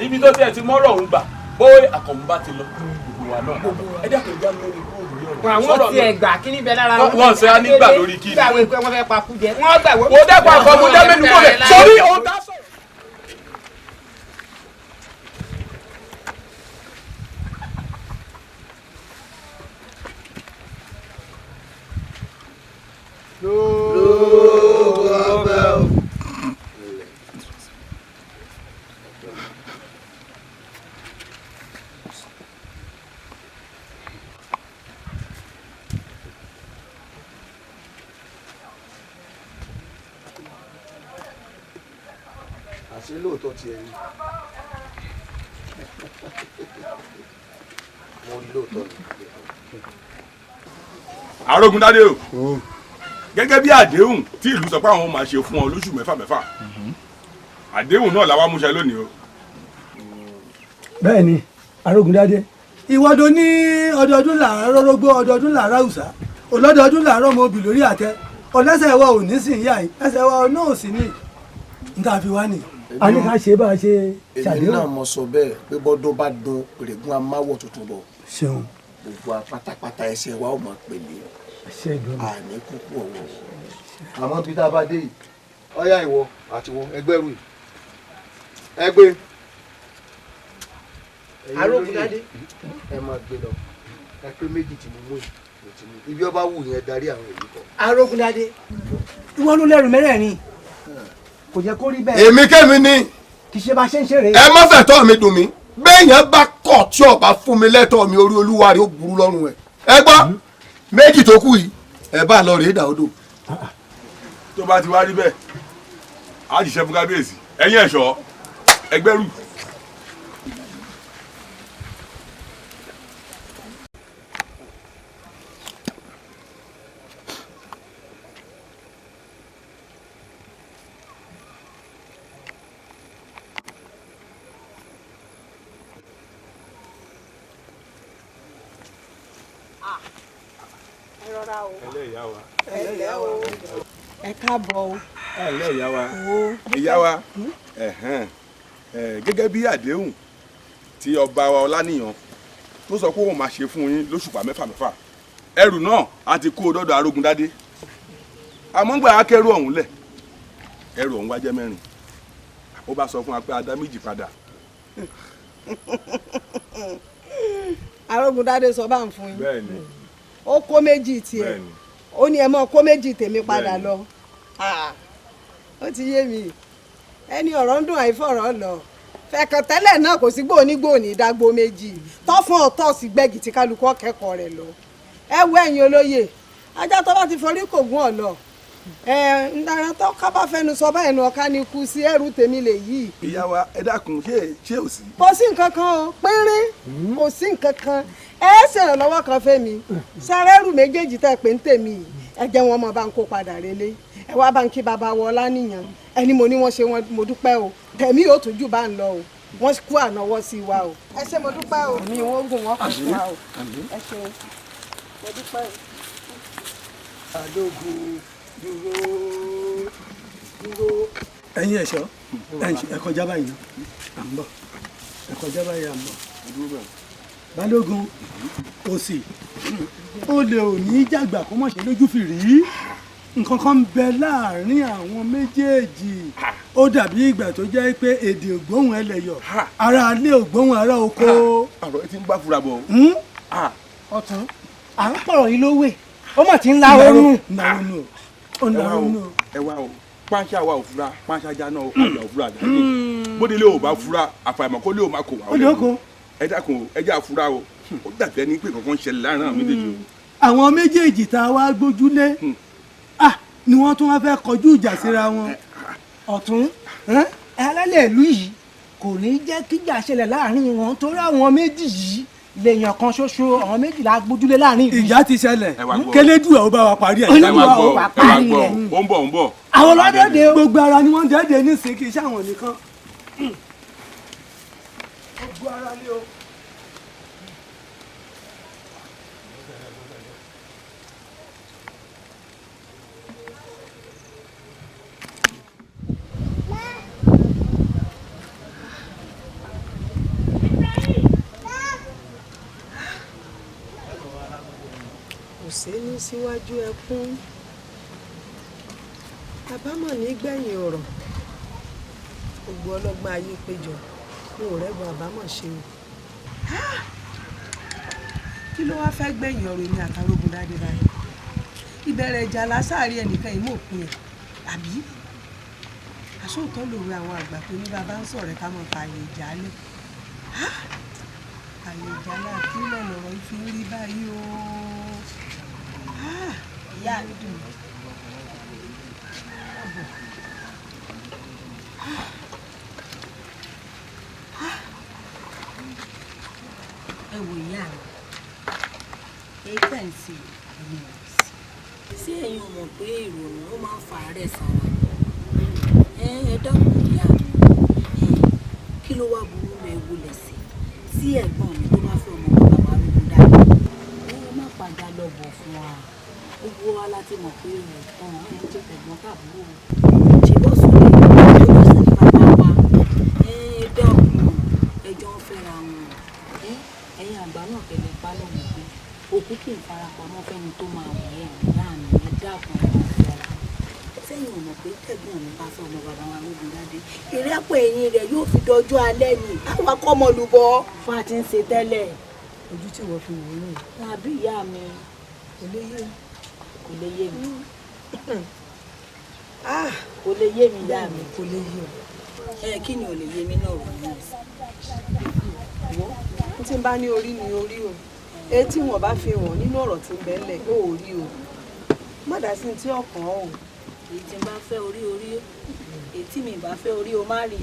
Ibi tó tiẹ̀ ti mọ́rọ̀ òun gbà bó Àkànmú bá ti lọ gbogbo wa náà ẹ dákun ìjà mẹ́rin kúrò lórí ọ̀rọ̀. Àwọn tí ẹ gbà kí ní bẹ lára wọn. Wọ́n ṣe á nígbà lórí kí ni. Nígbà wo pé wọ́n fẹ́ pa kú jẹ. Wọ́n gbà wọ́n. Wo dẹ́kun Àkànmú jẹ́ mẹ́nu kúrò rẹ̀ sórí òun dá sọ̀rọ̀. Àṣé lóòótọ́ ti ẹni mo rí lóòótọ́ ni. Arógundádé o, gẹ́gẹ́ bí àdéhùn tí ìlú sọ pé àwọn máa ṣe fún ọ lóṣù mẹ́fà mẹ́fà, àdéhùn náà la wá múṣẹ lónìí o. Bẹ́ẹ̀ni Arógundádé, ìwọ́dọ̀ ní ọdọọdún làárọ̀ rógbó, ọdọọdún làárọ̀ àwùsá, ọlọ́dọọdún làárọ̀ ọmọ obì lórí àtẹ, ọlẹ́sẹ̀ wa ò ní sìn yá yìí, ẹsẹ̀ wa náà ò sì ní níta fi wá nìyí. A ní ká ṣe bá a ṣe Èmi ṣàdéhùn. náà mo sọ bẹ́ẹ̀ pé bọ́dún bá dun pèrègùn amáwọ̀ tuntun bọ̀. Ṣeun. Gbogbo apátápátá ẹsẹ̀ wa ò mọ̀ pèlè. Ṣe ìdùnnú. Àní kúkú ọ̀wọ̀. Àmọ́ bí tá a bá dé yìí, ọ̀yá ìwọ àti wọ ẹgbẹ́ rù yìí. Ẹgbẹ́. Arógundadé. Ẹ máa gbé lọ. Ẹ pé méjì tí mo mú yìí. Mo ti mú. Ibi ọba wù yẹn darí àwọn èyí kọ. Arógundadé, ìwọ ló lẹ́rù mẹ́rẹ̀ẹ̀rin, kò jẹ́ kó rí bẹ́ẹ̀. Èmi kẹ́mi ni. Kì í ṣe bá ṣe ń ṣeré. Ẹ má fẹ̀tọ́ mi dùn mí. Béèyàn bá kọ̀ tí ọba fún mi lẹ́tọ̀ọ́ mi, orí olúwa rẹ̀ ó burú lọ́rùn ẹ̀. Ẹ gbọ́, méjì tó kù yìí, ẹ bá lọ rèé dàódò. Tó bá ti wá rí bẹ́ẹ̀, á ṣiṣẹ́ fún kábíyèsí. Ẹ̀yin ẹ̀ṣọ́ ẹgbẹ́rù. Ẹ rọra o. Ẹ lẹ́ ìyá wa. Ẹ lẹ́ o. Ẹ káàbọ̀ o. Ẹ lẹ́ ìyá wa. Ìyá wa, ẹ̀hẹ́n, ẹ̀, gẹ́gẹ́ bí àdéhùn tí ọba wa Ọláníyan tó sọ pé òun máa ṣe fún yín lóṣùpá mẹ́fà mẹ́fà, ẹrù náà a ti kó o dọ́dọ̀ Arógundádé. Àmọ́ ńgbà akẹ́rù ọ̀hún lẹ̀, ẹrù ọ̀hún wá jẹ́ mẹ́rin. Ó bá sọ fún wa pé a dá méjì padà. Arógundádé sọ bá ń fún yín. Bẹ́ẹ̀ni. Ó kó méjì tiẹ̀. Bẹ́ẹ̀ni. Ó ní ẹ mọ́ kó méjì tèmi padà Bẹ́ẹ̀ni. lọ. Ah, ó ti yé mi. Ẹni ọ̀rọ̀ ń dùn àìfọ̀rọ̀ lọ. Fẹ̀kàn tẹ́lẹ̀ náà kò sí gbòónígbòóní dágbó méjì. Tọ́ fún ọ̀tọ̀ sí gbẹ́gì tí kálukú ọ̀kẹ́kọ̀ọ́ rẹ̀ lọ. Ẹ wo ẹ̀yin olóye. Ajá tó bá ti forí kò gún ọ̀ lọ. Ẹ ǹdàrà tó ká bá fẹnu sọ báyìí nu ọ̀ká ni kú sí ẹrù tèmi lè yí. Ìyá wa, ẹ dákun, ṣé ò sí? Kò sí nǹkan kan o, pínrín, kò sí nǹkan kan. Ẹ ṣèrànlọ́wọ́ kan fẹ́mi. Sárẹ́rù méjèèjì tẹ́ pé ń tèmi yìí, ẹ jẹ́ wọn mọ̀ bá ń kó padà relé. Ẹ wá bá ń kí bàbá wọ Ọláníyan. Ẹni mo ní wọ́n ṣe wọn, mo dúpẹ́ o. Tẹ̀mí yóò tún jù bá ń lọ o. Wọ́n kú ànáwọ́ sí wa o. Ẹ ṣé mo dúpẹ́ o. Mi ò gùn wọn kò fún wa o. Ẹ ṣeun. Mo dúpẹ́ o. Balógun, dúró dúró. Ẹ̀yin ẹ̀ṣọ́, ẹ kọjá báyìí náà, à ń bọ̀. Ẹ kọjá báyìí, à ń bọ̀. Balógun, òsì olè ò ní jàgbà kó mọ̀ ṣe lójú fìrí. Nǹkan kan ń bẹ láàrin àwọn méjèèjì. Ó dàbí ìgbà tó jẹ́ pé èdè ògbóhùn ẹlẹ́yọ̀, ara alé ògbóhùn ará oko. Ọ̀rọ̀ ẹ ti ń bá fura bọ̀. Ọ̀tún, à ń pọ̀rọ̀ yìí lówè, ó mà ti ń la oorun. Ẹ wá o, pàṣẹ àwa ò fura, pàṣẹ ajá náà àjà ò fura àjà ní. Bóde ilé ò bá fura, àfàìmọ̀ kó lé ò máa kó wá. Ó lè kó. Ẹ dákun o, ẹ jẹ́ àfura o. Ó dàbí ẹni pé kankan ń ṣẹlẹ̀ láàrin àwọn méjèèjì o. Àwọn méjèèjì tá a wá gbójúlé ni wọ́n tún wá fẹ́ kọjú ìjà síra wọn. Ọ̀tún, alálẹ̀ ìlú yìí kò ní jẹ́ kíjà ṣẹlẹ̀ láàrin wọn torí àwọn méjì yìí lèèyàn kan ṣoṣo, àwọn méjì la gbójúlé láàrin ìlú. Ìjà ti ṣẹlẹ̀, kélédùà ó bá wa parí ẹ̀. Ẹ wá gbọ́, ẹ wá gbọ́, ó ń bọ̀, ó ń bọ̀. Àwọn ọlọ́dẹ̀dẹ̀ o. Gbogbo ara ni wọ́n dẹ́dẹ̀ nísìnyí, kì í ṣàwọn nìkan. Gbogbo ara ni o. Kò séní síwájú ẹkún, àbámọ̀ nígbẹ̀yìn ọ̀rọ̀. Gbogbo ọlọ́gbọ́n ayé péjọ ní òrẹ́gun àbámọ̀ ṣe o. Kí ló wáá fẹ́ gbẹ̀yìn ọ̀rọ̀ èmi àtàrógundádé báyìí? Ìbẹ̀rẹ̀ ìjà lásàárí ẹnìkan yìí mọ̀ pin ẹ̀ àbí? Àṣòótọ́ lòwe àwọn àgbà tó ní bàbá ń sọ̀rẹ́ ká mọ̀ fààyè ìjà lẹ̀. Àyè ìjà láàfin lọ̀rọ̀ yìí fi ń rí báyìí o. Ìyá mi dùn. Ẹ wò ìyá mi, èyí tẹ̀ ń ṣe èmi ò sí. Ṣé ẹ̀yin ò mọ̀ pé ìrònú ó máa ń fa àárẹ̀ sára? Ẹ dákun ìyá mi, kí ló wá burú mọ ewu lẹ̀ sí? Tí ẹ̀gbọ́n mi tó bá fẹ́ ọmọ bàbá wa Arógundádé, ẹ má padà lọ bọ̀ fún wa. Gbogbo wa láti mọ̀ pé ẹ̀gbọ́n ẹ̀ ń jẹ́ tẹ̀gbọ́n tàbúrò. Ṣé bọ́sùn lè lọ sí bàbá wa? Ìrẹ́pọ̀ ẹ̀yìn rẹ̀ yóò fi dọjú alẹ́ ni àwọn akọ́mọlúbọ. Fún àti ń ṣe tẹ́lẹ̀. Ojú tí wọ́n fi wò ó nù. Àbí ìyá mi. Kò lè yé. Kò lè yé mi. Kò lè yé mi ìyá mi. Kò lè yé o. Ẹ kí ni ò lè yé mi náà rò ní ìsìn. Wo n tí n bá ní orí ni orí o. Etí wọn bá fi hàn nínú ọ̀rọ̀ tí ń bẹ ńlẹ̀ ó ò rí o. Má dá sí ti ọkàn o. Èyí tí n bá fẹ́ orí orí, èyí tí mi bá fẹ́ orí o má rí.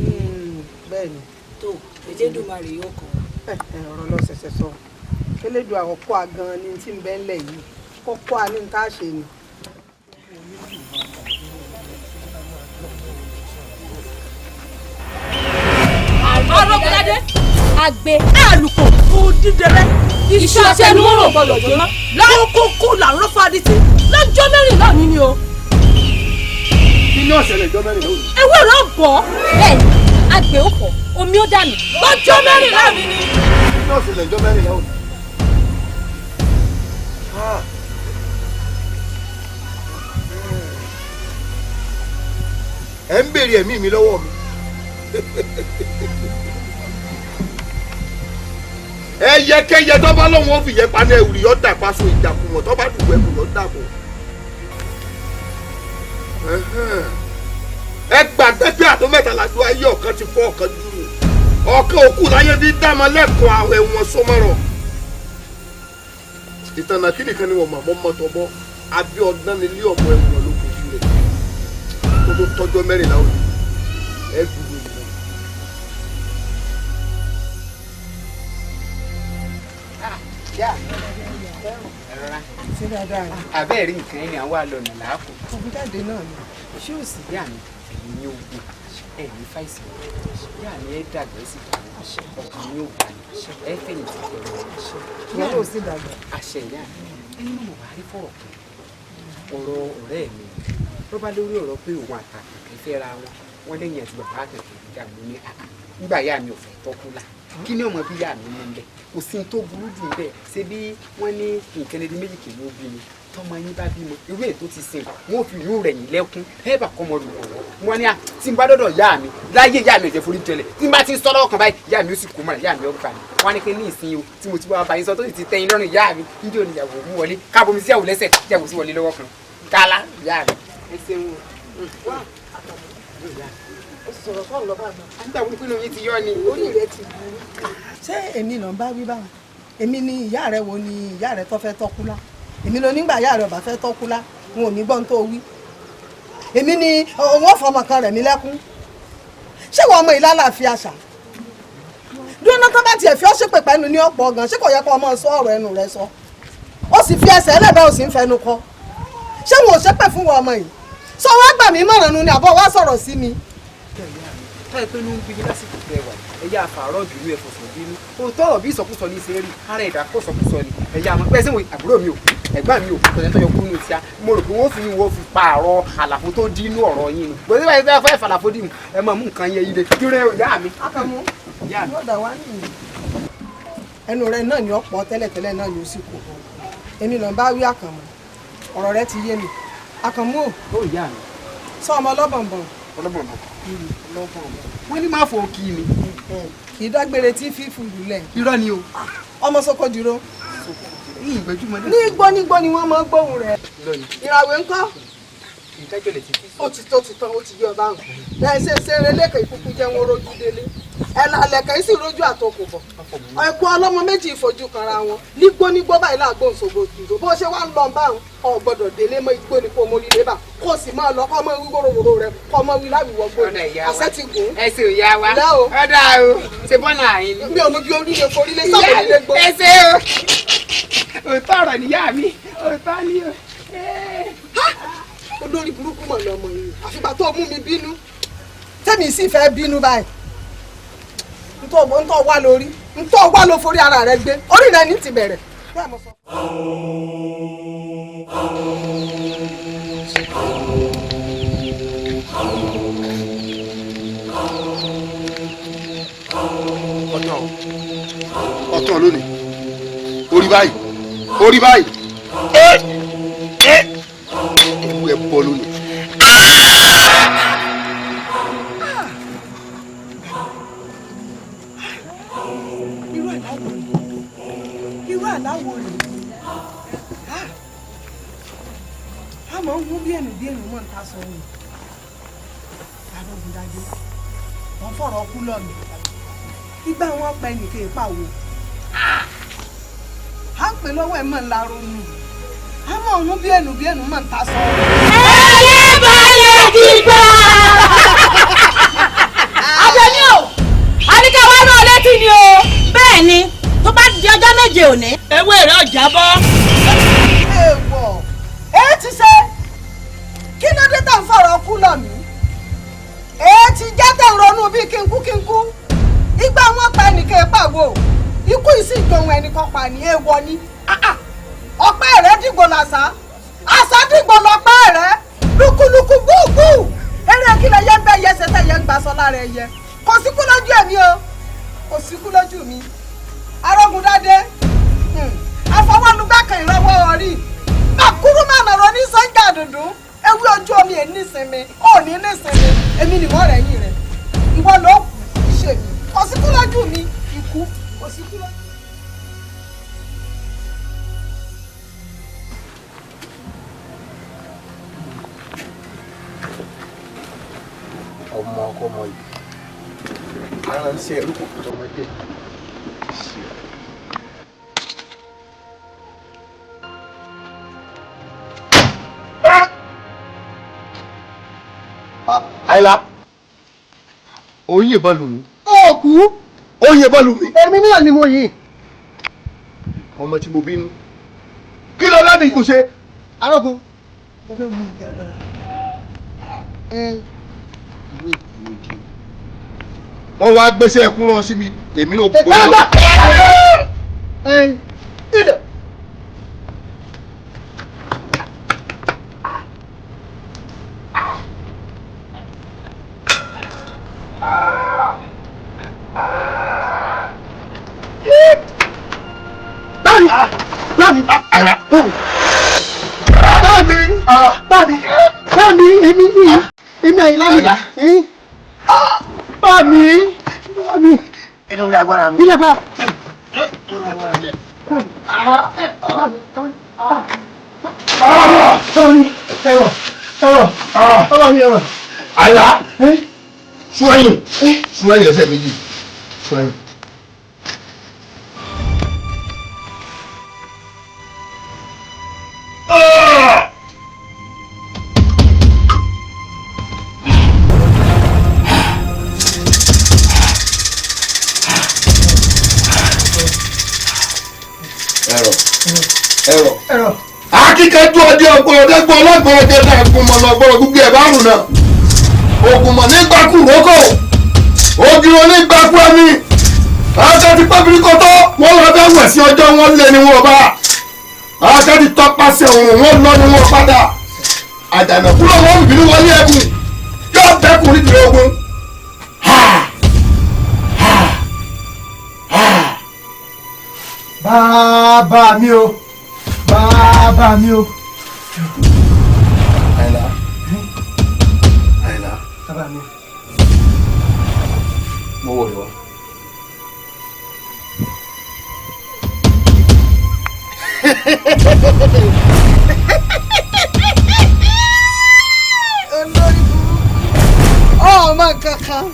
Bẹ́ẹ̀ni. Tó Elédùmarè yóò kọ́. Ọ̀rọ̀ lọ ṣẹ̀ṣẹ̀ sọ. Kélédùn àkọ́kọ́ àgan ni tí ń bẹ ńlẹ̀ yìí. Kọ́kọ́ a ní ń tá a ṣe ni. Arógundadé àgbẹ̀ àlùkò òdìdẹrẹ́ iṣẹ́ atẹnumọ́rò gbọ́dọ̀ jóná lọ́kọ́kọ́ là ń rọ́fà adití lọ́jọ́ mẹ́rìnlá òní ni o. Kí ni ọ̀sẹ̀ lẹ́jọ́ mẹ́rìnlá òní? Ewé rẹ̀ bọ̀ bẹ́ẹ̀ ni àgbẹ̀ ó fọ̀ omi ó dànù lọ́jọ́ mẹ́rìnlá òní ni. Kí ni ọ̀sẹ̀ lẹ́jọ́ mẹ́rìnlá òní? Ẹ ń béèrè ẹ̀mí mi lọ́wọ́ mi. Ẹyẹkẹyẹ tó bá lóun ó fìyẹ paná ẹwùrì yọ dàpá so ìjàkùmọ̀ tó bá dùgbò ẹkùn yọ dàpọ̀. Ẹ gbàgbé pé àtọ́ mẹ́ta làdó ayé ọ̀kan ti fọ́ ọ̀kan dúró ọ̀kan òkú láyé bí dámọ̀ lẹ́kọ̀ọ́ àwọn ẹ̀wọ̀n sọmọ́rọ̀. Ìtànà kí nìkan ni wọ́n mọ̀ mọ́ mọ́tọ́ bọ́ Abíọ́dún nílé ọmọ ẹ̀wọ̀n ló kojú rẹ̀ tó tó tọ́jọ́ mẹ́rìnlá òní ẹ dúró nìyẹn. Ṣé dáadáa ni? Àbẹ́ẹ̀rí nǹkan ẹni àwọn àlọ́nà làákò. Ògùn jáde náà ni. Ṣé ò sí? Ìyá mi, ẹ̀yin ní ogun, ẹ̀ ní fàìsàn. Ìyá mi ẹ dàgbà ẹ sì dàgbà. Ọkàn mi ò balẹ̀. Ẹ fẹ̀yìntì pẹ̀lú. Ìyá náà ò sì dàgbà. Àṣẹ ìyá mi, ẹni mọ̀ wá rí fọ̀rọ̀ kan. Ọ̀rọ̀ ọ̀rẹ́ mi ló bá lórí ọ̀rọ̀ pé òun àtàkùn fẹ́ ra wọn. Wọ́n lẹ́yìn àti bàbá àtàkùn ìjà mi ní àná. Nígbà ìyá mi ò fẹ́ tọ́kú là. Kí ni ọmọ bí ìyá mi mú bẹ́ẹ̀? Kò sí tó burú jù bẹ́ẹ̀. Ṣé bí wọ́n ní nǹkan ẹni méjì kì í mú bí mi? Tọ́mọ yín bá bímọ, irú ètò ti sìn, wọ́n ò fi irú rẹ̀ yín lẹ́kún. Ẹ bá kọ́ ọmọ lùkọ́. Wọ́n ní à tí n bá dọ́dọ̀ ìyá mi, láyé ìyá mi ò jẹ́ forí jẹlẹ̀. Tí n bá ti ń sọ lọ́wọ́ kan báyìí, ìyá mi ó sì kó mọ́ra, ìyá mi ó gbà mí. Wọ́n á ní pé ní ìsìn o, tí mo ti wá bá yín sọ tó sì ti tẹ́yìn lọ́rùn ìyá mi, níjó ni ìyàwó mú wọlé. Káàbọ̀ mi sí ìyàwó lẹ́sẹ̀, ìyàwó sì wọlé lọ́wọ́ kan. Kálá ìyá mi. Ẹ ṣeun o. Ó sọ̀rọ̀ fọ́ọ̀n lọ́ba mi. Nígbà wo ni pinnu yín ti yọ ni? Orí rẹ ti burú. Ṣé èmi ló ń bá wí báwọn? Èmi ni ìyá rẹ wo ni ìyá rẹ tó fẹ́ tọ́kú lá? Èmi ló nígbà ìyá rẹ ò bá fẹ́ tọ́kú lá, n ò ní gbọ́n tó wí. Èmi ni òun ò fọmọ kan rẹ̀ mí lẹ́kún. Ṣé ìwọ ọmọ ìlà láàfin àṣà? Dúró tán bá tiẹ̀ fi ọ́ ṣépè pẹ́nu ní ọ̀pọ̀ gan, ṣé kò yẹ kó ọmọ sọ ọ̀rọ̀ ẹnu rẹ sọ? Ó sì fi ẹsẹ̀ ẹlẹ́bẹ̀ẹ́ ò sì ń fẹnu kọ. Ṣé wọn ò ṣépè fún wọn ọmọ yìí? Sọ wá gbà mí mọ̀ràn nu ni àbọ̀ wá sọ̀rọ̀ sí mi. Táyì pé ló ń bí lásìkò tẹ wà ẹyà àfàárọ̀ bínú ẹ fọ̀fọ̀ bínú òótọ́ ọ̀rọ̀ bí ìsọkúsọ ní í ṣe rí ara ẹ̀dá kó sọkúsọ ni ẹ̀yà àmọ́ pẹ́ sẹ́wọ̀n àbúrò mi ò kú ẹ̀gbọ́n mi ò kú tọ̀yẹ́ tọ́yọ kú ní tíá mo rò pé wọ́n fi wọ́n fi pààrọ̀ àlàfo tó dín inú ọ̀rọ̀ yín ni gbọ́dọ̀ báyìí tẹ́ fẹ́ fàlàfo dì mú ẹ máa mú nǹkan yẹn yìí lé dúró ìyá mi. Akànmú yóò wá nìyí. Ẹnu rẹ náà ni ọ̀pọ̀ tẹ́lẹ̀tẹ́lẹ̀ náà ni ó sì kò èmi ló ń bá wí Àkànmú ọ̀rọ̀ rẹ ti yé mi Àkànmú o. Ó ìyá mi. Sọ ọmọ ọlọ́bọ̀nbọ̀n. Ọlọ́bọ̀nbọ̀n. Wọ́n ní máa fọ kí mi. Kì í dágbére tí fífù lulẹ̀. Irọ́ ni o. Ọmọ soko dúró. Ní ìgbẹ́júmọ́ náà. Nígbó nígbó ni wọ́n máa ń gbóhùn rẹ̀. Ìràwé ńkọ́. Ìdájọ́ lè ti fi. Ó ti tó ti tán ó ti yọ báwọn. Ẹ ṣe ṣeré lẹ́kàn ìkúkú jẹ́ wọn rojú délé. Ẹ̀là lẹ̀kàn yìí sì rojú àtọkù bọ̀. Ẹ̀kú ọlọ́mọ méjì ìfojú kanra wọn. Nígbó nígbó báyìí láàgbó nsògbò tùdó. Bó ṣe wá ń lọ báwọn, ò gbọ́dọ̀ délé mọ́ igbó ni kò mórí lébà. Kó sì máa lọ kọ́ mọ́ wí wóróworó rẹ kọ́ mọ́ wí láwìwọ́ gbòòrò. Àṣẹ ti gùn. Ẹ ṣe ìyá wa. Ọ̀dà o, ṣe bọ́nà àyìn ni. Mi ò mú bí orí lè forí lé sábà lè gbó. Ẹ ṣe o. Òótọ́ ọ̀rọ̀ níyà mi, òótọ́ ni o. Olórí burúkú mọ̀ lọ́mọ yìí àfìgbà tó mú mi bínú tẹ́mi sì fẹ́ bínú báyìí ntọ́ wá lórí ntọ́ wá ló forí ara rẹ gbé orí rẹ ní ti bẹ̀rẹ̀. Ọ̀tọ̀ lónìí orí báyìí orí báyìí ewu ẹ bọ lónìí. Aláwo rè é a máa ń hún bí ẹnu bí ẹnu mọ̀ ń ta sọ òun. Arógundadé wọ́n fọ̀rọ̀ kú lọ́nà ìgbà wọn pa ẹnìkan ìpàwọ̀ à ń pè lọ́wọ́ ẹ̀ mọ̀ ń laronu a máa ń hún bí ẹnu bí ẹnu mọ̀ ń ta sọ òun. Ẹyẹ balẹ̀ dìgbà. Àbẹ̀ní o, àníkà wá náà létí ni o. Bẹ́ẹ̀ ni, tó bá di ọjọ́ méje òní. Ewé rẹ̀ ọjà bọ́. Èèwọ̀ ẹ ti ṣe kí ló dé tá ń fọ̀rọ̀ kú lọ mí? Ẹ ti jẹ́ tẹ̀ ń ronú bíi kínkú kínkú. Ìgbà wọn pa ẹnìkan ìpàwọ̀ ikú yìí sì jọun ẹnìkan pa ní èèwọ̀ ni. Ọpẹ́ rẹ̀ dìgbò làṣà, àṣà dìgbò lọ́pẹ́ rẹ̀ lúkúlúkú gbúgbú. Eré kí lè yẹ ń bẹ́ yẹsẹ̀ tẹ̀ yẹ ń gbà sọ lára ẹyẹ. Kò síkú lójú ẹ̀mí o, kò síkú lójú mi. Arógundadé afọwọ́nugbá kan ìrọwọ́ orí bàkúrú máa nàró ní sọ́jà dùndún ewé ojú omi ẹ̀ nísinmi ò ní nísinmi èmi nìwọ rẹ̀ yìn rẹ̀ ìwọ ló kù ṣe mi kò síkú lójú mi ikú kò síkú lójú. Ọmọ ọkọ ọmọ yìí aránṣẹ́ ẹrú kò tọmọdé sí ọ. Àyìnlá oyin ìbọn lù mí. Òkú. Oyin ìbọn lù mí. Èmi náà ni mo yìn. Ọmọ tí mo bínú. Kí ló lábì kò ṣe? Arógun. Mo fẹ́ mú ìjàmbá. Wọ́n wá gbéṣẹ́ ẹkún rán sí mi, èmi náà gbọ́dọ̀. Bámi, èmi yìí, èmi Àyìnlá mi. Bámi, bámi. Inú ilé agbára mi. Ilé agbára. Bámi, ẹ̀rọ, ẹ̀rọ, bámi ẹ̀rọ. Àyìnlá, sún ẹ̀yìn, sún ẹ̀yìn ẹsẹ̀ méjì, sún ẹ̀yìn. Ẹ̀rọ akíkanjú ọdẹ ọgbọ́n ọdẹgbọ́n ọlọ́gbọ́n ọdẹ náà gúnmọ̀ lọ́gbọ́n gbogbo ẹ̀ bá rùn náà ògùnmọ̀ nígbàkú rókò ògìrò nígbàkú ẹ̀mí akẹ́tì pẹ́bìrì kọ́tọ́ wọ́n lọ bẹ́ wẹ̀ sí ọjọ́ wọn lé ní wọn bá akẹ́tì tọpasẹ̀ òrùn wọn lọ ní wọn padà àjànàkú lọ́wọ́ ìbínú wọlé ẹ̀kún yóò bẹ́kùn nídìí ogun. Bàbá mi o, bàbá mi o. Àyìnlá, Àyìnlá. Bàbá mi. Mo wọ̀ yọ. Olórí burúkú ọmọ kankan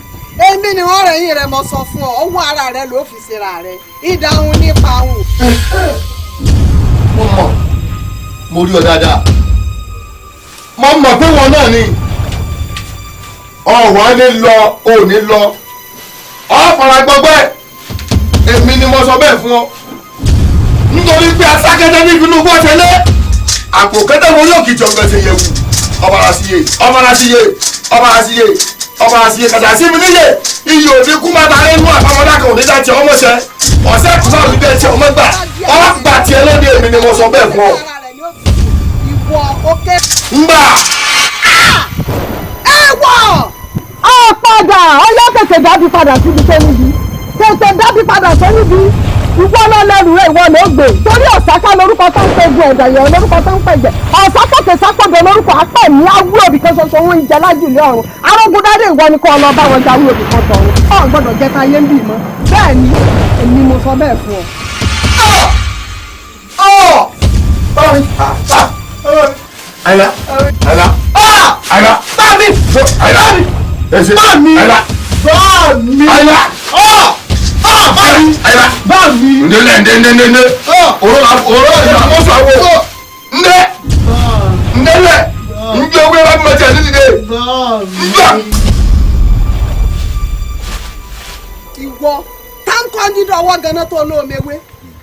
èmi ni wọ́n rẹ̀yìn rẹ̀ mo sọ fún ọ ọwọ́ ara rẹ ló fi ṣera rẹ ìdáhùn nípa òun. Mo mọ̀, mo rí ọ dáadáa, mo mọ̀ pé wọn náà ni ọ̀wọ́n ní lọ ò ní lọ ọ fara gbọgbẹ́ èmi ni mo sọ bẹ́ẹ̀ fún ọ nítorí pé asákẹ́tẹ́ ní ìbínú bọ́ tẹ́lẹ̀ àpò kẹ́tẹ́ mo yóò kìjọ gbèsè yẹ̀wù ọ̀bàrà sí yé ọ̀bàrà sí yé ọ̀bàrà sí yé ọ̀bàrà sí yé kàtà sí mi níyè iyì òní kú má ta inú àpamọ́dá kan òní dá tiẹ̀ ọmọ ṣẹ ọ̀sẹ̀ kùsà òní bẹ́ẹ̀ tiẹ̀ ọmọ gbà ọ̀gbà tiẹ̀ lóde èmi ni mo sọ bẹ́ẹ̀ fún ọ. Ìwọ òkè. Ngbà. Ẹ wọ̀. Ọ padà ọyọ́ tètè dábì padà síbi tó níbi tètè dábì padà tó níbi ìwọ lọ lẹrù rẹ ìwọ ló gbé torí ọ̀sáká lórúkọ tó ń pẹ̀gùn ẹ̀dàyẹ̀ lórúkọ tó ń pẹ̀jẹ̀ ọ̀sákòkè sápọ̀dọ̀ lórúkọ apẹ̀ ní awú òbí kan ṣoṣo ń jẹ lájúlé ọ̀run arógundádé ìwọ ni kó lọ bá wọn jáwé òbí kan tọ̀run ọ̀ gbọ́dọ̀ jẹ́ káyé ń bì mọ́ bẹ́ẹ̀ ni èmi mo sọ bẹ́ẹ̀ fún ọ. Àyìnlá. Àyìnlá. Àyìnlá. Bá mi. Àyìnlá. Èsì. Bá mi. Àyìnlá. Bá mi. Àyìnlá. Bá mi. Àyìnlá. Bá mi. Ndélé ndé ndé ndé. Òró la òró ìṣàkóso àwọ̀. Ndé. Ndélé. Njẹ́ owó ẹ̀rọ mímọ́ tí a ti dìde. Njẹ́. Ìwọ tá ń kọ́ dídọ̀ ọwọ́ ganan tó lóome wé,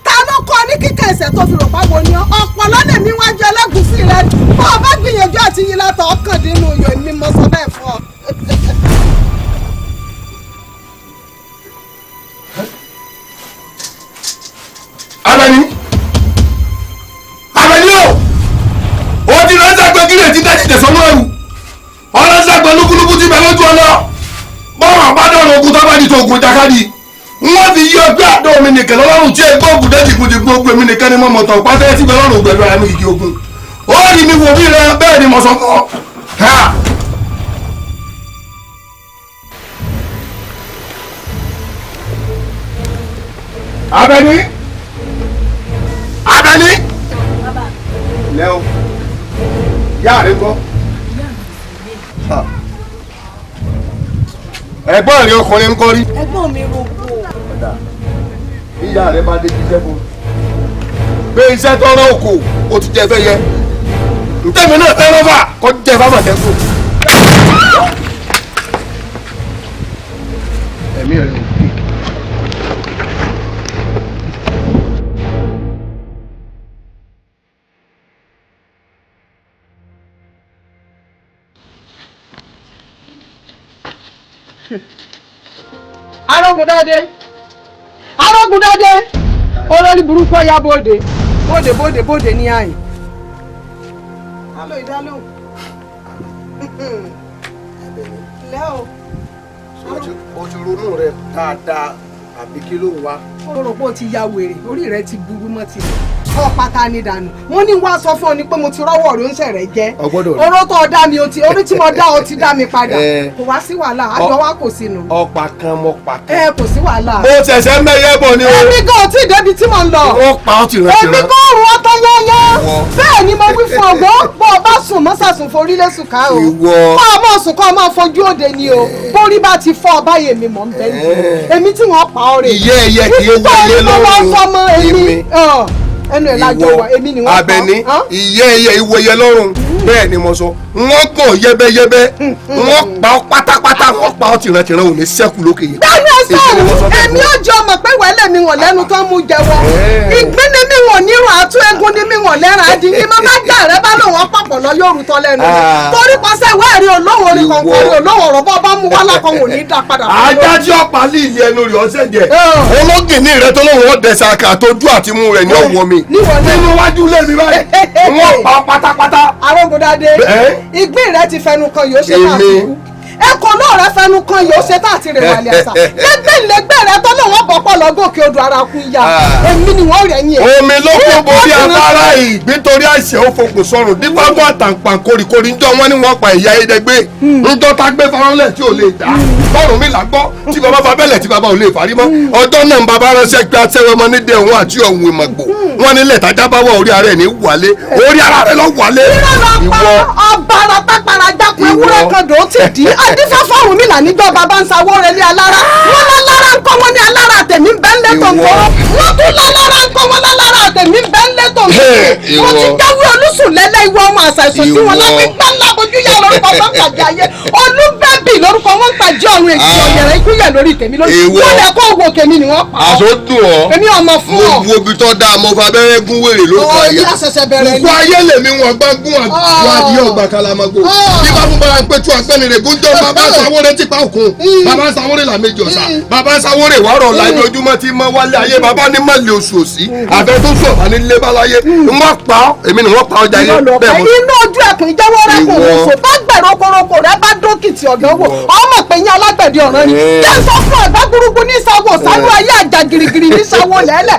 ta ló kọ́ ní kíkà ẹsẹ̀ tó fi rò páwo ni ọ́? Ọ̀pọ̀lọ́ lèmi wájú ẹlẹ́gùsí rẹ, bó o bá gbìyànjú àti yín látọ̀ ọkàn dínú iyọ̀, èmi mo sọ bẹ́ẹ̀ fún ọ. Àbẹ̀ní. Àbẹ̀ní o. O ti ránṣẹ́ pé kí lè ti dájú tẹ̀sán ẹrù. Ọlọ́sẹ̀ pé lúkúlúkú ti bẹ̀ lójú ọlọ́. Bọ́ọ̀rọ̀ àbádọ́rùn ogun tó bá di tògùn jákàdì. Wọ́n fi yí ọgbẹ́ àdó mi nìkan lọ́rùn tí ẹgbẹ́ ògùn dẹ́jì kùdì gbogbo èmi nìkan ni mo mọ̀ tán pátá tí bẹ lọ́rùn gbẹ̀dọ̀ ara mi kìkì ogun. Ó rí mi wò mí rẹ bẹ́ẹ̀ ni mo sọ fún ọ. Àbẹ̀ní. Àbẹ̀ní. Lẹ́ o, yá rẹ gbọ́. Ẹ̀gbọ́n rẹ ọkùnrin ń kọ́ rí. Ẹ̀gbọ́n mi rògbò. Ìyá rẹ bá dé jíṣẹ́ fún un. Pé iṣẹ́ tọrọ òkò ó ti jẹ fẹ́ yẹ. Ntẹ́mi náà fẹ́ rọ́fà kó jẹ fámọ̀tẹ́kù. Ẹ̀mí rẹ̀ ò gbé. Arógundádé, Arógundádé, olórí burúkú ọ̀yá bóde bóde bóde bóde ní àyìn. Alo ìdálóhùn. Lẹ́ o. O ti ronú rẹ dáadáa àbí kí ló ń wá? Ó rò pé o ti ya wèrè, orí rẹ ti burú mọ́ tilẹ̀. Ọ pátá ni dànù. Mo ní wá sọ fún ọ ni pé mo ti rọ́wọ́ rẹ oúnjẹ rẹ jẹ́. Oró tó dá mi o ti orí tí mo dá o ti dá mi padà. Kò wá sí wàhálà, àjọ wa kò sínú. Ọ̀pá kan mo pa kan. Ẹ kò sí wàhálà. Mo ṣẹ̀ṣẹ̀ mẹ́yẹ́ bọ̀ ni o. Èmi gan ò tí ì débi tí mo ń lọ. Wọ́n pa ọ́ tìrantìran. Èmi gan òun ọtọ yẹ́yẹ́. Bẹ́ẹ̀ ni mo wí fún ọgbọ́n, bó o bá sùn mọ́sàsùn forí lẹ́sùn ká o. Ìwọ. Kọ́ ọ mọ̀ sùn kọ́ ọ máa fojú òde ni o. Bórí bá ti fọ́ ọ báyìí èmi mọ̀ ń bẹ́ ní. Èmi tí wọ́n pa ọ rè. Ìyẹ́ ẹyẹ kì í wọlé lọ́rùn èmi. Ẹnu ẹ̀ lájọ wà, èmi ni wọ́n pa ọ́. Àbẹ̀ní, ìyẹ́ ẹyẹ ìwòye lọ́rùn bẹ́ẹ̀ ni mo sọ. Wọ́n gbọ̀n yẹ́bẹ́yẹ́bẹ́, wọ́n pa ọ́ pátápátá, wọ́n pa ọ́ tìrantìran ò ní sẹ́kù lókè yìí. Dáná sọ̀rọ̀, èmi ò jọ mọ̀ pé wẹ́lẹ̀ mi wọ̀n lẹ́nu tó ń mú jẹ́wọ́. Ìgbín ni mi wọ̀n nírun, àtú egun ni mi wọ̀n lẹ́ran adi ní mo bá jà rẹ bá lòun ọ̀pọ̀pọ̀ lọ yóò rútọ́ lẹ́nu. Torí pàṣẹ ìwé ẹ̀rí olóhùn orí kọ̀ọ̀kan rí olóhùn ọ̀rọ̀ bọ́ bá mú wá lákan wò ní dá padà. Ajá tí ọ̀pá lì ilé ẹnu rẹ̀ ọ̀sẹ̀ jẹ. Ológìní rẹ tó lóun ọ̀dẹ̀sà kà tójú àti mú rẹ̀ ní ọ̀wọ́ mi. Nínú wájú ilé mi báyìí, wọ́n pa pátápátá. Arógundádé, ìgbín rẹ ti fẹnu kan yóò ṣe tá àti kú. Ẹkọ náà rẹ fẹnu kan yóò ṣe tá àti rẹwàlẹ àṣà. Lẹgbẹlẹgbẹ rẹ tó lóun ọbọ lọ gòkè odò ara kú ya. Èmi ni wọn rẹ yín ẹ. Omi ló kún borí afárá ìgbín torí àìsàn ó fokùn sọrùn dípàgọ́ àtàǹpà kórìkórì ńjọ́ wọn ni wọ́n pa ìyá ẹ̀ẹ́dẹ́gbẹ́ ńjọ́ tá gbé faránlẹ̀ tí ò lè dá bọ́ọ̀rùn mi là gbọ́ tí bàbá fa bẹ́lẹ̀ tí bàbá ò lè farí mọ́ ọjọ́ náà ń bàbá ránṣẹ́ pé aṣẹ́wọ́mọ ní dẹ̀ òun àti ọ̀hún ìmọ̀gbò wọn nílẹ̀ tájá bá wà orí ara ẹ̀ ní wálé orí ara rẹ̀ lọ wálé. Ìwọ ọ̀bàrà pápára jákun ewúrẹ́ kan dò ó ti dì í. Adífáfá Ọ̀rúnmìlà níjọ́ bàbá ń sawó relé alára. Wọ́n lálára ń kọ́ wọn ní alára tèmi ń bẹ́ ń lé tó ń kọ́. Wọ́n tún lálára ń kọ́ wọn lálára tèmi ń bẹ́ ń lé tó ń kọ́. Mo ti jáwé olùsùn lẹ́lẹ́ ìwọ ọmọ àṣà ìsùn tí wọn lápẹ́ gbá ńlá bojú yá lórúkọ tó ń pàjẹ́ ayé. Olúbẹ́bì lórúkọ wọn ń pàjẹ́ ọ̀run èsì ọ̀yẹ̀rẹ̀ ikú yẹ̀ lórí tèmi lórí. Wọ́n lẹ kó wo kèmi ni wọ́n pa ọ́. Àṣọ dùn ọ́. Èmi ọmọ fún ọ. Mo wo ibi tó dáa mo fa abẹ́rẹ́ gún wèrè ló kọ ayé. Ó yá ṣẹ̀ṣẹ̀ bẹ̀rẹ̀ ni. Kúkú ayé lèmi wọn gbá gún àgbo adìyẹ ọgbà kalamago. Bí bá fún bara ń pẹ́ tú agbẹ́ni rẹ̀ gúnjọ́ bàbá sáwóré ti pa òkun. Bàbá sáwóré là méjì ọ̀sà. Bàbá sáwóré wàrọ̀ la ibi ojúmọ́ ti mọ́ wálé ayé. Bàbá ní mọ̀lẹ́ oṣù òsì. Àfẹ́ tó sọ̀ bá ní lé báláyé. Wọ́n pa ọ́, èmi ni wọ́n pa ọ́ jayé. Bẹ́ẹ̀ mo Inú ojú ẹkùn ìjẹ́wọ́ rẹ̀ kò wò sùn. Bá gbẹ̀rọ koroko rẹ̀ bá dókìtì ọ̀dọ́ wò. Ọmọ pé yín alágbẹ̀dẹ ọ̀ràn ni. Jẹ́ sọ fún ọ̀gbá gbúrúgbú ní sáwọ́ sánú ayé àjà girigiri ní sáwọ́ lẹ́lẹ̀.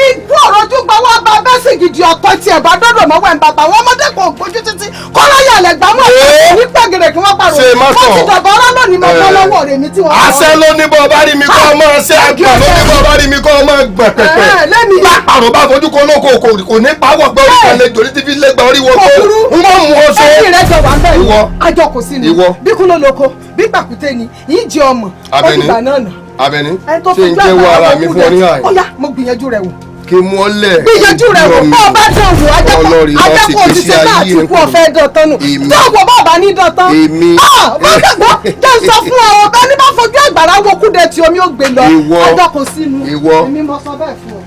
Ikú ọ̀rọ̀ ojú gba wá bá bẹ́sì gidi ọ̀tọ̀ tí ẹ̀ bá dọ́dọ̀ mọ́wọ́ ẹ̀ ń bàbá wọn ọmọdé kan gbójú títí kọ́lá yàlẹ̀ gbámọ́ ẹ̀ ní pẹ̀gẹ̀rẹ̀ kí wọ́n pàrọ̀ Ṣé má wọ́n ti tọ̀? dọ̀bọ̀ ọ̀rọ̀ lónìí mo bọ́ lọ́wọ́ rẹ̀ mi tí wọ́n àṣẹ ló ní bọ́ bá rí mi kọ́ ọmọ ṣe àgbà ló ní bọ́ bá rí mi kọ́ ọmọ gbọ̀n pẹ̀pẹ̀. lẹ́mi Pápá Báàrò bá fojú kan lóko kò ní pawọ́ pé orí kan lè jòrí tí fi lé gba orí wọ́n tó ń mọ̀ mú ọ sọ. Ẹbí rẹ jọ wà ń bẹ̀ ni Ìwọ. àjọ kò sí ni Ìwọ. bí kúló lóko bí pàkúté ni yìí jẹ ọmọ ó Àbẹ̀ní. dìgbà náà nà. Àbẹ̀ní Ẹni tó ṣé ń fojú jẹ́wọ́ àgbàrá ara wọ mi kú fún ọ ní dẹ̀. àyè Ó yá, mo gbìyànjú rẹ wò. Kí mú ọ lẹ̀. Gbìyànjú rẹ wò, bó o bá dán wò Ọlọ́rin lọ sí ajẹ́kọ̀ọ́ ti gbèsè ṣe bá ayé àti kú ọ̀fẹ́ dọ̀tán nù. Èmi. Tó wò bá ọ̀bá ní dọ̀tán. Èmi. Bó dàgbọ́ jẹ́ n sọ fún ọ, ọ̀bá ní bá fojú àgbàrá wo kúdẹ tí omi ó gbé lọ. Ìwọ. Àjọ kò sínú. Ìwọ. Èmi mo sọ bẹ́ẹ̀ fún ọ.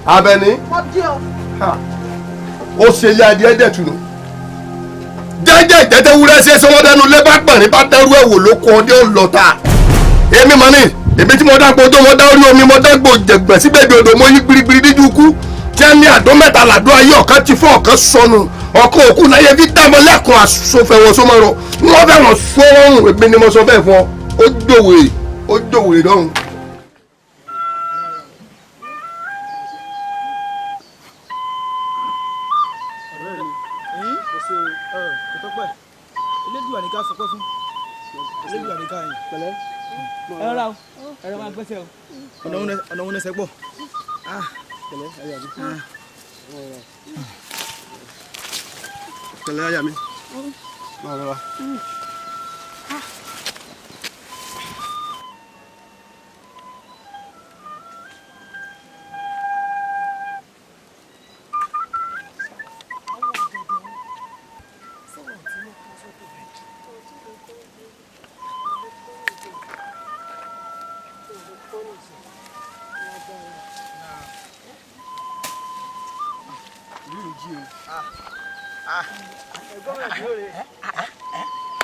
Àbẹ̀ní Wọ́n dí ọ. ó ṣe ilé adìẹ dẹ̀tùnú jẹ́jẹ́ ìtẹ́tẹ́ wúrẹ́ ṣe sọmọdẹ́nu lé bá pẹ̀rín bá dẹ́rú ẹ̀ wò ló kọ́ ọdẹ ó lọ ta. Èmi mọ̀ ní èmi tí mo dá gbọ́dọ̀ mo dá orí omi mo dá gbò jẹ̀gbẹ̀ síbẹ̀ bí odò mo yí gbirigbiri díjú kú tí a ní àdó mẹ́ta làdó ayé ọ̀kan ti fọ́ ọ̀kan sọnù ọ̀kan òkú láyé fi dámọ́ lẹ́kùn àsọfẹ̀wọ̀ sọmọ́rọ̀ wọ́n fẹ́ wọ́n sọ́rùn èmi ni mo sọ bẹ́ẹ̀ fún ọ ó dòwèrè ó dòwèrè lọ́rùn. Ọ̀rẹ́ mi, kò sí o, kò tọ́pẹ́. Elédùà ní ká sọpẹ́ fún, Elédùà ní ká yìn. Pẹ̀lẹ́, ẹ rọra o, ẹ rọra máa gbẹ́sẹ̀ o. Ọ̀nà òun ẹsẹ̀ pọ̀. Pẹ̀lẹ́ aya mi. Pẹ̀lẹ́ aya mi, máa rọra.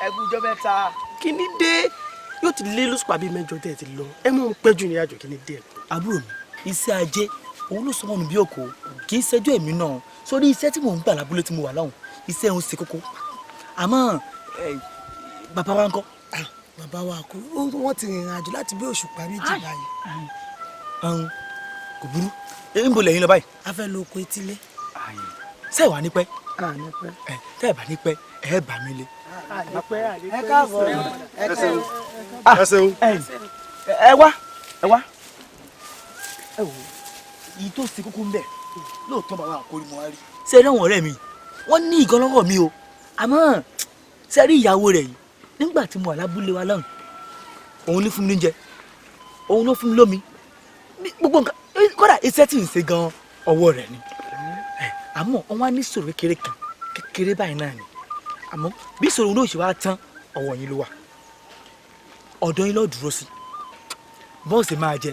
Ẹkú ọjọ́ mẹ́ta. Kí ni dé yóò ti lé lóṣù pàbí mẹ́jọ tẹ́ ẹ ti lọ, ẹ mọ̀ ń pẹ́ jù ní àjò, kí ni dé ẹ. Àbúrò mi, iṣẹ́ ajé òun ló sọmọ nù bí òkò, kì í ṣẹjọ́ èmi náà sórí iṣẹ́ tí mò ń gbà lábúlé tí mo wà láwọn iṣẹ́ ń ṣe kókó. Àmọ́ bàbá wa ń kọ́? Bàbá wa kú, wọ́n ti rìnrìn àjò láti bí òṣùpá méjì báyìí. Kò burú, ń bo lẹ́yìn lọ báyìí? A fẹ́ lo oko etílé. Ṣé ẹ wà ní pẹ́? À ní pẹ́. Tẹ́ ẹ bá ní pẹ́, ẹ bá mi lé. Ẹ káàbọ̀. Ẹ ṣeun, ẹ ṣeun. Ẹ wá, ẹ wá, ẹ wò èyí tó ṣe kókó ń bẹ lóòótọ́, bàbá àkórí mo wá rí. Ṣé ẹ dáwọn ọ̀rẹ́ mi, wọ́n ní ìgan lọ́wọ́ mi o, àmọ́ ṣe rí ìyàwó rẹ̀ yìí, nígbà tí mo wà lábúlé wa lọ́hùn, òun ló fún mi lóúnjẹ, òun ló fún mi lómi, gbogbo nǹkan, kódà iṣẹ́ tí ń ṣe gan ọwọ́ rẹ̀ ni. Àmọ́ wọ́n wá ní ìṣòro kékeré kan, kékeré báyìí náà ni, àmọ́ bí ìṣòro náà ṣe wá tán, ọwọ́ yín ló wà, ọ̀dọ̀ yín ló dúró sí, bọ́ọ̀sì máa jẹ,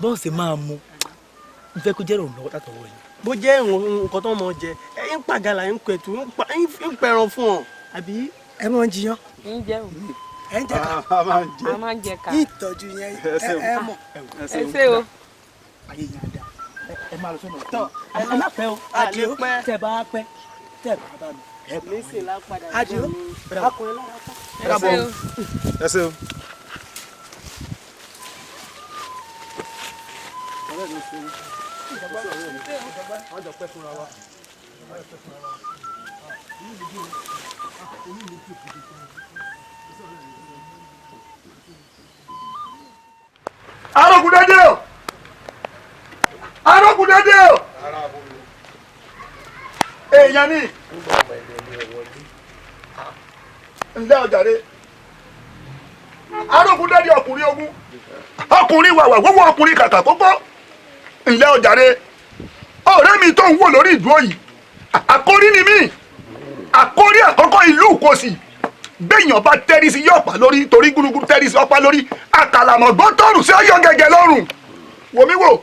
bọ́ọ̀sì máa mu, n fẹ́ kó jẹ́ ìrọ̀rùn lọ́wọ́ látọwọ́ yín. Bó jẹ́ nǹkan tó mọ̀ jẹ, ẹ ń pàgàlà, ń pẹ̀tù, ń pẹran fún ọ àbí. Ẹ mọ̀ ń jiyàn. Ń jẹ o. Ẹ ń jẹ ká. A máa ń jẹ. A máa ń jẹ ká. Ìtọ́jú yẹn ẹ mọ̀. Ẹ ṣé o. Ayé yẹn á dà, ẹ máa lọ sọ́nà tọ́, ẹ má pẹ́ o, tẹ́ bá pẹ́, tẹ́ bá bá mi, ẹ bá wọn lé. Àdìó, ọkùnrin lára tán. Ẹ ṣeun, ẹ ṣeun. Ọ̀rẹ́ mi ṣe ọ̀rẹ́ mi, wọ́n jọ pẹ́ fúnra wa. Arógundadé o, Arógundadé o, èèyàn ni ǹlẹ́ ọ̀jàre. Arógundadé, ọkùnrin ogun, ọkùnrin wàwà wọ́wọ́, ọkùnrin kàkà kókó, ǹlẹ́ ọ̀jàre. Ọ̀rẹ́ mi tó ń wò lórí ìdúró yìí, àkórí ni mí, àkórí àkọ́kọ́ ìlú Ìkòsì. Béèyàn bá tẹ́rí sí yọ̀pá lórí, torí gúrúgúrú tẹ́rí sí ọ̀pá lórí, àkàlàmọ̀gbọ́n tọrùn sí ọyọ gẹ́gẹ́ lọ́rùn. Wòmí wò,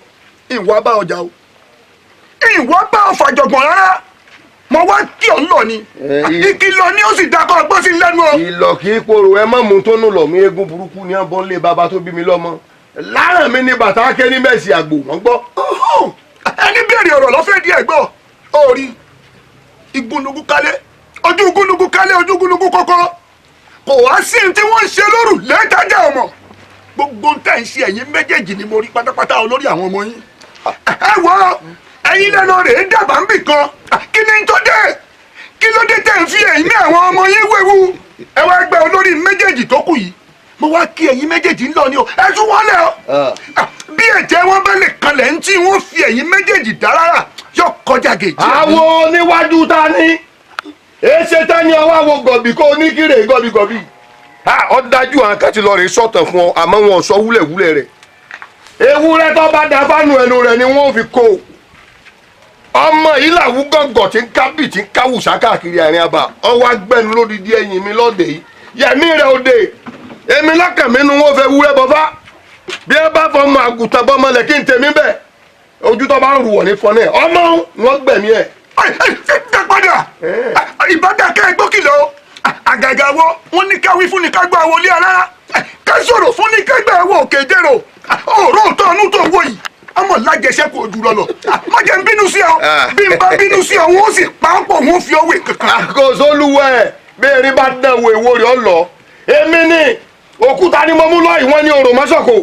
ìwọ bá ọjà o, ìwọ bá ọfàjọgbọ̀n rárá, mo wá kí ọ ń lọ ni, ìkìlọ̀ ni ó sì dákọ̀ ọgbọ́n sí lẹ́nu o. Ìlọ kì í korò, ẹ má mú tó nù lọ mí. Eégún burúkú ni àbọ̀ ńlé bàbá tó bí mi lọ́mọ láràn mi ní bàtà ké ní mẹ́sì àgbò wọ́n gbọ́. Ẹni béèrè ọ̀rọ̀ lọ́fẹ̀ẹ́ díẹ̀ gbọ́ orí igúnnugún kálé ojú igúnnugún kálé ojú igúnnugún kọ́kọ́, kò wá sí ní tí wọ́n ń ṣe lóru lẹ́ẹ̀dájà ọmọ. Gbogbo tẹ̀ ń ṣe ẹ̀yin méjèèjì ni mo rí pátápátá olórí àwọn ọmọ yín. Ẹ wọ ẹ̀yin lẹ́nu rẹ̀ dábàá ń bì kan, kí ni tó dé, kí ló dé tẹ̀ ń fi ẹ̀yìn àwọn ọmọ yín wéwu? Ẹ wá gbẹ olórí méjèèjì tó kù yìí, Mo wá kí ẹ̀yin méjèèjì ń lọ ni o, ẹ tún wọlé o. Bí ẹ̀jẹ̀ wọn bá lè kanlẹ̀ ń tí wọ́n fi ẹ̀yin méjèèjì dá rárá yóò kọjá gèjì. Àwo níwájú ta ni èsè ta ni ọwọ́ àwo gọ̀bì kó oníkìrè gọ̀bìgọ̀bì. Ó dájú àwọn kan ti lọ rè sọ̀tàn fún ọ, àmọ́ wọn ò sọ wúlẹ̀wúlẹ̀ rẹ̀. Ewúrẹ́ tó bá da fánù ẹnu rẹ̀ ni wọ́n fi kó o. Ọmọ yìí làwú gọ̀ǹgọ̀ tí ń kábì tí ń káwùsá káàkiri àárín àbá, ọwọ́ agbẹnu lódìdí ẹ̀yìn mi lọ́dẹ̀ yìí, yẹ̀mí rẹ̀ òde èmi lọ́kàn mi nu wọ́n fẹ́ wúrẹ́ bọ́fá. Bí ẹ bá fọmọ àgùntàn bọ́mọlẹ̀ kí n tèmi bẹ̀, ojú tó bá ń rù wọ̀ ní fọ́nẹ́ ọmọ wọn gbẹ̀mí ẹ̀. Ẹ padà ìbádàkẹ́ ẹgbọ́ kìlọ̀ àgàgà wọ wọn ní ká wí fún ní ká gbọ́ àwọn ilé alára, ká sọ̀rọ̀ fún ní ká gbà wọ òkè jẹ́rò ọ̀rọ̀ òótọ́ ọ̀nù tó wọ yìí ọmọ lájẹsẹ́kù ojú lọ́lọ́. Má jẹ́ ń bínú sí ọ, bí n bá bínú sí ọ wọn ó sì pa á pọ̀, wọn ó fi ọwọ́ ìkankan. Àkóso olúwẹ̀ bí erin bá dán wo èwo rẹ̀ ọ lọ. Èmi ni òkúta ni mo mú lọ ìwọ́n ní òròmọ́sọ̀kò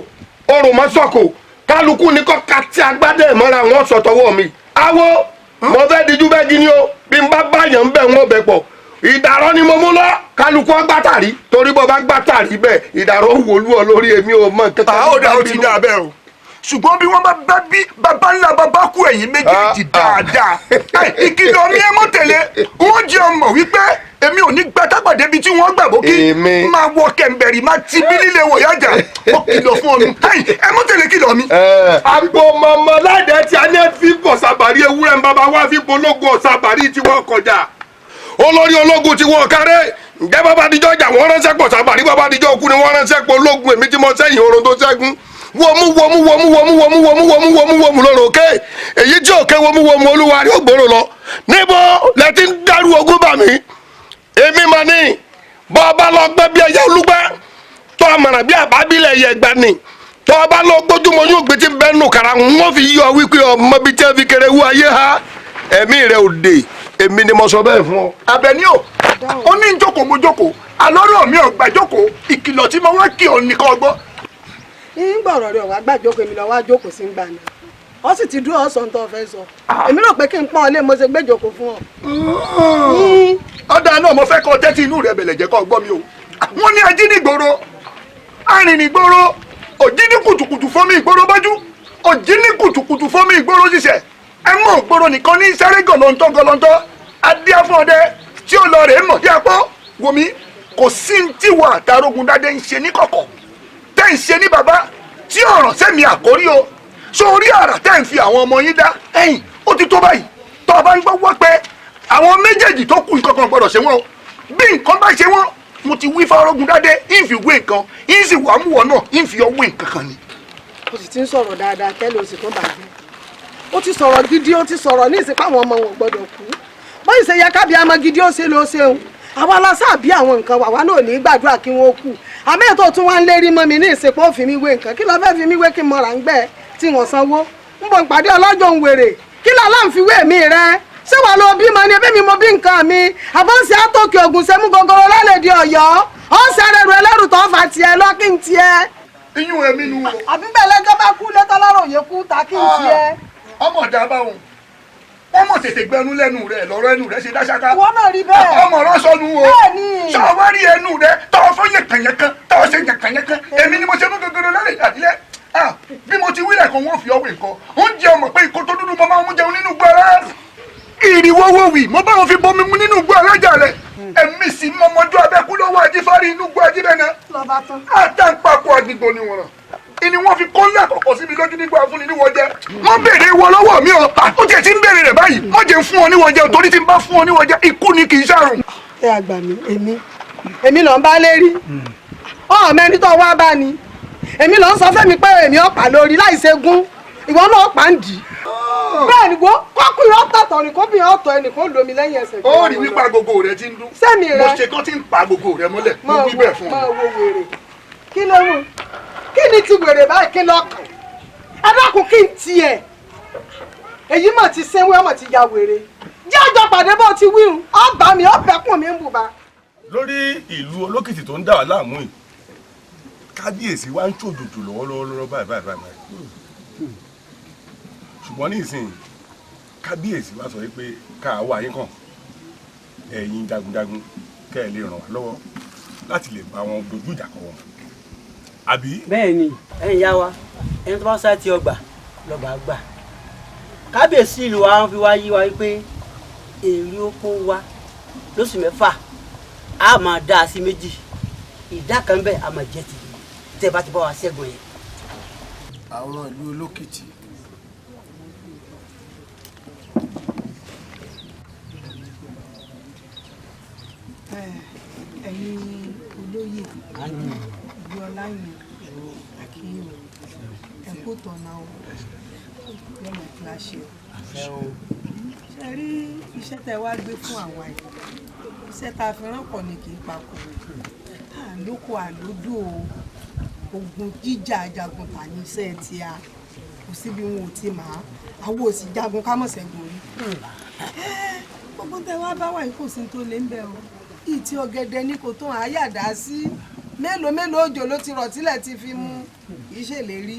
òròmọ́sọ̀kò kálukú ní kọ́ ka tí agbádẹ́ mọ́ra wọn sọ tọwọ́ mi. Awo mo fẹ́ dijú bẹ́ẹ̀ gini o, bí n bá báyàn ń bẹ̀ wọ́n bẹ̀ pọ̀. Ìdàrọ́ ni mo mú lọ, kálukú ọgbàtàrí torí bọ́ bá gbàtàrí bẹ́ẹ̀ ìdàrọ́ wòlú ọ lórí èmi ò mọ nǹkan kan. Ó dà, ó ti dà bẹ́ẹ̀ o, ṣùgbọ́n bí wọ́n bá bí bàbá ńlá bàbá kú ẹ̀yìn méjèèjì dáadáa, ìkìlọ̀ mi ẹ mọ́ tẹ̀lé wọ́n jẹ́ ọmọ wípé èmi ò ní gba tápàdé bíi tí wọ́n gbàgbọ́ kí máa wọ kẹ̀mbẹ̀rì máa ti bí líle wọ̀ yájà. Ó kìlọ̀ fún ọnu ẹ mọ́ tẹ̀lé kìlọ̀ mi. Àgbo mọ̀mọ́ ládẹ́ tí a ní fi bọ̀ sábàrí ewúrẹ́ ń bàbá wá fi pológun ọ̀sábàrí tí wọ́n kọjá olórí ológun tí wọ́n kárẹ́. Ǹjẹ́ bàbá àdìjọ́ ìjà wọ́n ránṣẹ́ pọ̀ sábàrí, bàbá àdìjọ́ òkú ni wọ́n ránṣẹ́ pọ̀ ológun, èmi tí mo sẹ́yìn orun tó ṣẹ́gun. Wọmú wọmú wọmú wọmú wọmú wọmú wọmú wọmú wọmú lọ́rọ̀ òkè èyí tí òkè wọmú wọmú olúwa rí ògbóró lọ. Níbo lẹ ti ń dárú ogún bà mí? Èmi mà ní bọ́ ọba lọ gbẹ́ bí ẹyẹ olúgbẹ́ tọ́ àmàrà bí àbábílẹ̀ ẹyẹ ẹgbà ni, tọ́ ọba lọ gbójúmọ́ yóò gbé tí ń bẹ́ nù kàrà wọ́n fi yọ wípé ọmọ bíi tí wọ́n fi kéré wú ayé ha ẹ̀mí rẹ̀ ò dé. Èmi ni mo sọ bẹ́ẹ̀ fún ọ. Àbẹ̀ní o, ó ní jókòó mo jókòó, àlọ́rọ̀ mi ò gbà jókòó, ìkìlọ̀ tí mo wá kí ọ nìkan gbọ́. Ń gbọ̀rọ̀ rẹ̀ wá gbàjókòó, èmi lọ wá jókòó sí ń gbà náà, ó sì ti dúró ọ̀sán tó fẹ́ sọ. Èmi rò pé kí n pọ́n ọ lé mo ṣe gbéjókòó fún ọ. Ọ̀dà náà mo fẹ́ kọ́ tẹ́tí inú rẹ̀ bẹ̀lẹ̀ jẹ́ kọ́ gbọ́ mi o. Wọ́n ní ajínigboro arìnrìngboro òjí ní kùtùkùtù fọ́nmi ìgboro bájú, òjí ní kùtùkùtù fọ́nmi ìgboro ṣiṣẹ́ ẹ mọ̀ ìgboro nìkan ní sáré gọ̀lọ́ntọ́ gọ̀lọ́ntọ́ adíá fún ọdẹ tí ó lọ rèé mọ̀ dí apọ́. Wòmí kò sí tí wà àtàrógun dáadé ń ṣe ní kọ̀kọ̀ tẹ́ ń ṣe ní bàbá tí ọ̀ràn sẹ́mi àkórí o. Sórí àrà tẹ́ ń fi àwọn ọmọ yín dá ẹ̀yìn ó ti tó báyìí. Tó o bá ń gbọ́ wá pé àwọn méjèèjì tó kù nǹkan kan gbọ́dọ̀ ṣe wọ́n o, bí nǹkan bá ṣe wọ́n mo ti wí fárógun dáadé ń fi wé nǹkan ń sì wà mú wọn náà ń fi ọwọ́ nǹkan kan ni. O sì ti ń sọ̀rọ̀ dáadáa tẹ́lẹ̀, o sì tún bàjẹ́. Ó ti sọ̀rọ̀ gidi, ó ti sọ̀rọ̀ ní ìsìnkú àwọn ọmọ wọn gbọ́dọ̀ kú. Bóyì ṣe yẹ kábíyá ọmọ gidi ó ṣe ló ṣeun. Àwa la sáà bí àwọn nǹkan wà wá náà ní gbàdúrà kí wọ́n kú. Àmọ́ ètò tún wá ń lérí mọ́ mi ní ìsìnkú ó fi mí wé nǹkan. Kí ló fẹ́ fi mí wé kí n mọ̀rà ń gbẹ́ tí wọ́n sanwó? Ń bọ̀ ń pàdé ọlọ́jọ́ ń wèrè. Kí lọ́lá ń fi wé mi rẹ? Ṣé wàá lọ bímọ ni ẹbí mi mo bí nǹkan mi? Àbọ̀nsẹ̀ àtòkè ògùn ṣe mú gogoro lálẹ́ di Ọ̀yọ́. Ó ń ṣẹrẹ̀rù ẹlẹ́rù tó fà tiẹ̀ lọ kí n tiẹ̀. Iyún ẹ̀mí nu o. Àbí bẹ́ẹ̀ lẹ́jọ́ bá kú létọ́ lọ́rọ̀ òye kú ta kí n tiẹ̀. Ọmọ ọ̀dà bá òun ọmọ tètè gbẹnu lẹ́nu rẹ̀ lọ́rọ̀ ẹnu rẹ̀ ṣe dáṣáká. Ìwọ náà rí bẹ́ẹ̀. Ọmọ ọ̀rọ̀ sọnù o. Bẹ́ẹ̀ni. Sọ wá rí ẹnu rẹ̀ tọ́ fún yẹ̀kànyẹ̀kan tọ́ ṣe yẹ̀kànyẹ̀kan èmi ni mo ṣe mú gogoro lálẹ́ ìdílé. Bí mo ti wílẹ̀ kan wọ́n fi ọwọ́ nǹkan oúnjẹ ọmọ pé ikó tó dúdú mo máa ń jẹun nínú gbọ́ra. Ìrìwọ́wọ́ wì mo bá wọn fi bomi mu nínú igbó alájà rẹ̀. Ẹ̀mí sì mọmọdún abẹ́kú lọ́wọ́ ajífárí inú igbó ajíbẹ́nà. Àtàǹpàkò àgbègbè ni wọ̀ràn. Ìní wọ́n fi kọ́ńlá àkọ́kọ́ sí mi lójú nígbà fúnni níwọ̀ jẹ. Wọ́n béèrè wọ lọ́wọ́ mi o. Ó tiẹ̀ ti ń béèrè rẹ̀ báyìí. Wọ́n jẹ́ fún ọ níwọ̀ jẹ torí tí n bá fún ọ níwọ̀ jẹ ikú ni kì í ṣàrùn. Ẹ àgbà mi, èmi ló ń bá lérí. Ọ̀hún mẹ́ni tó wá bá ni. Èmi ló ń sọ fẹ́mi pé èmi ọ̀pá lórí láì ṣe gún. Ìwọ náà ọ̀pá ń dì í. Bẹ́ẹ̀ ni wo kọ́kùnrin ọ̀tọ̀ọ̀tọ̀ ni kóbìnrin ọ̀tọ̀ ẹnìkan lomi lẹ́yìn ẹsẹ̀. Ó rí wípé agogo rẹ ti ń dún. Sẹ́mi rẹ. Mo ṣe kán tí ń pa agogo rẹ mọ́lẹ̀. Mo wí bẹ́ẹ̀ fún ọ. Máa wo wèrè. Kí ló mú? Kí ni ti wèrè báyìí kí lọ́kàn? Ẹ dákun kí n tiẹ̀. Èyí mà ti sẹ́wé ọmọ ti ya wèrè. Jẹ́ àjọ pàdé bó ti wíhun. Ọba mi ọbẹ̀kùn mi ń bùbá. Lórí ìlú olókìtì tó ń dà wá láàmú yìí, kábíyèsí wa ń ṣòjòjò lọ́wọ́lọ́wọ́ báyìí báyìí báyìí. Ṣùgbọ́n ní ìsìn kábíyèsí wa sọ wípé ká wá yín kàn ẹ̀yin jagunjagun kẹ́ ẹ lè ràn wá lọ́wọ́ láti lè bá wọn dojú ìjà kọ wọn. Àbí. Bẹ́ẹ̀ ni, ẹ̀yin yá wa, ẹni tó bá sá ti ọgbà lọ́gbà gbà. Kábíyèsí ìlú wa ń fi wá yí wa wípé èrè oko wa lóṣù 6 a máa dá a sí méjì, ìdá kan bẹ́ẹ̀ a máa jẹ́ ti tẹ́ bá ti bá wa ṣẹ́gun yẹn. Àwọn ìlú olókìtì ẹ̀yin olóyè ìlú Ọláyàn, àkíyàn, ẹ kú tọ̀nà o, lọ́mọ kíláṣẹ o. Ṣe rí iṣẹ́ tẹ wá gbé fún àwa yìí, iṣẹ́ tá a fi rán pọ̀ ni kì í papọ̀. Àlòkù àlódò ogun jíjà jagun tà ní iṣẹ́ tí a kò síbi wọn ò ti máa àwọn ò sì jagun ká mọ̀ ṣẹ́gun rí. Gbogbo tẹ wá bá wà yìí kò sí tó lé ń bẹ o. Ìtì ọ̀gẹ̀dẹ̀ ni kò tó àyàdá sí, mélòó mélòó òjò ló ti rọ̀ tílẹ̀ ti fi mú ìṣèlérí.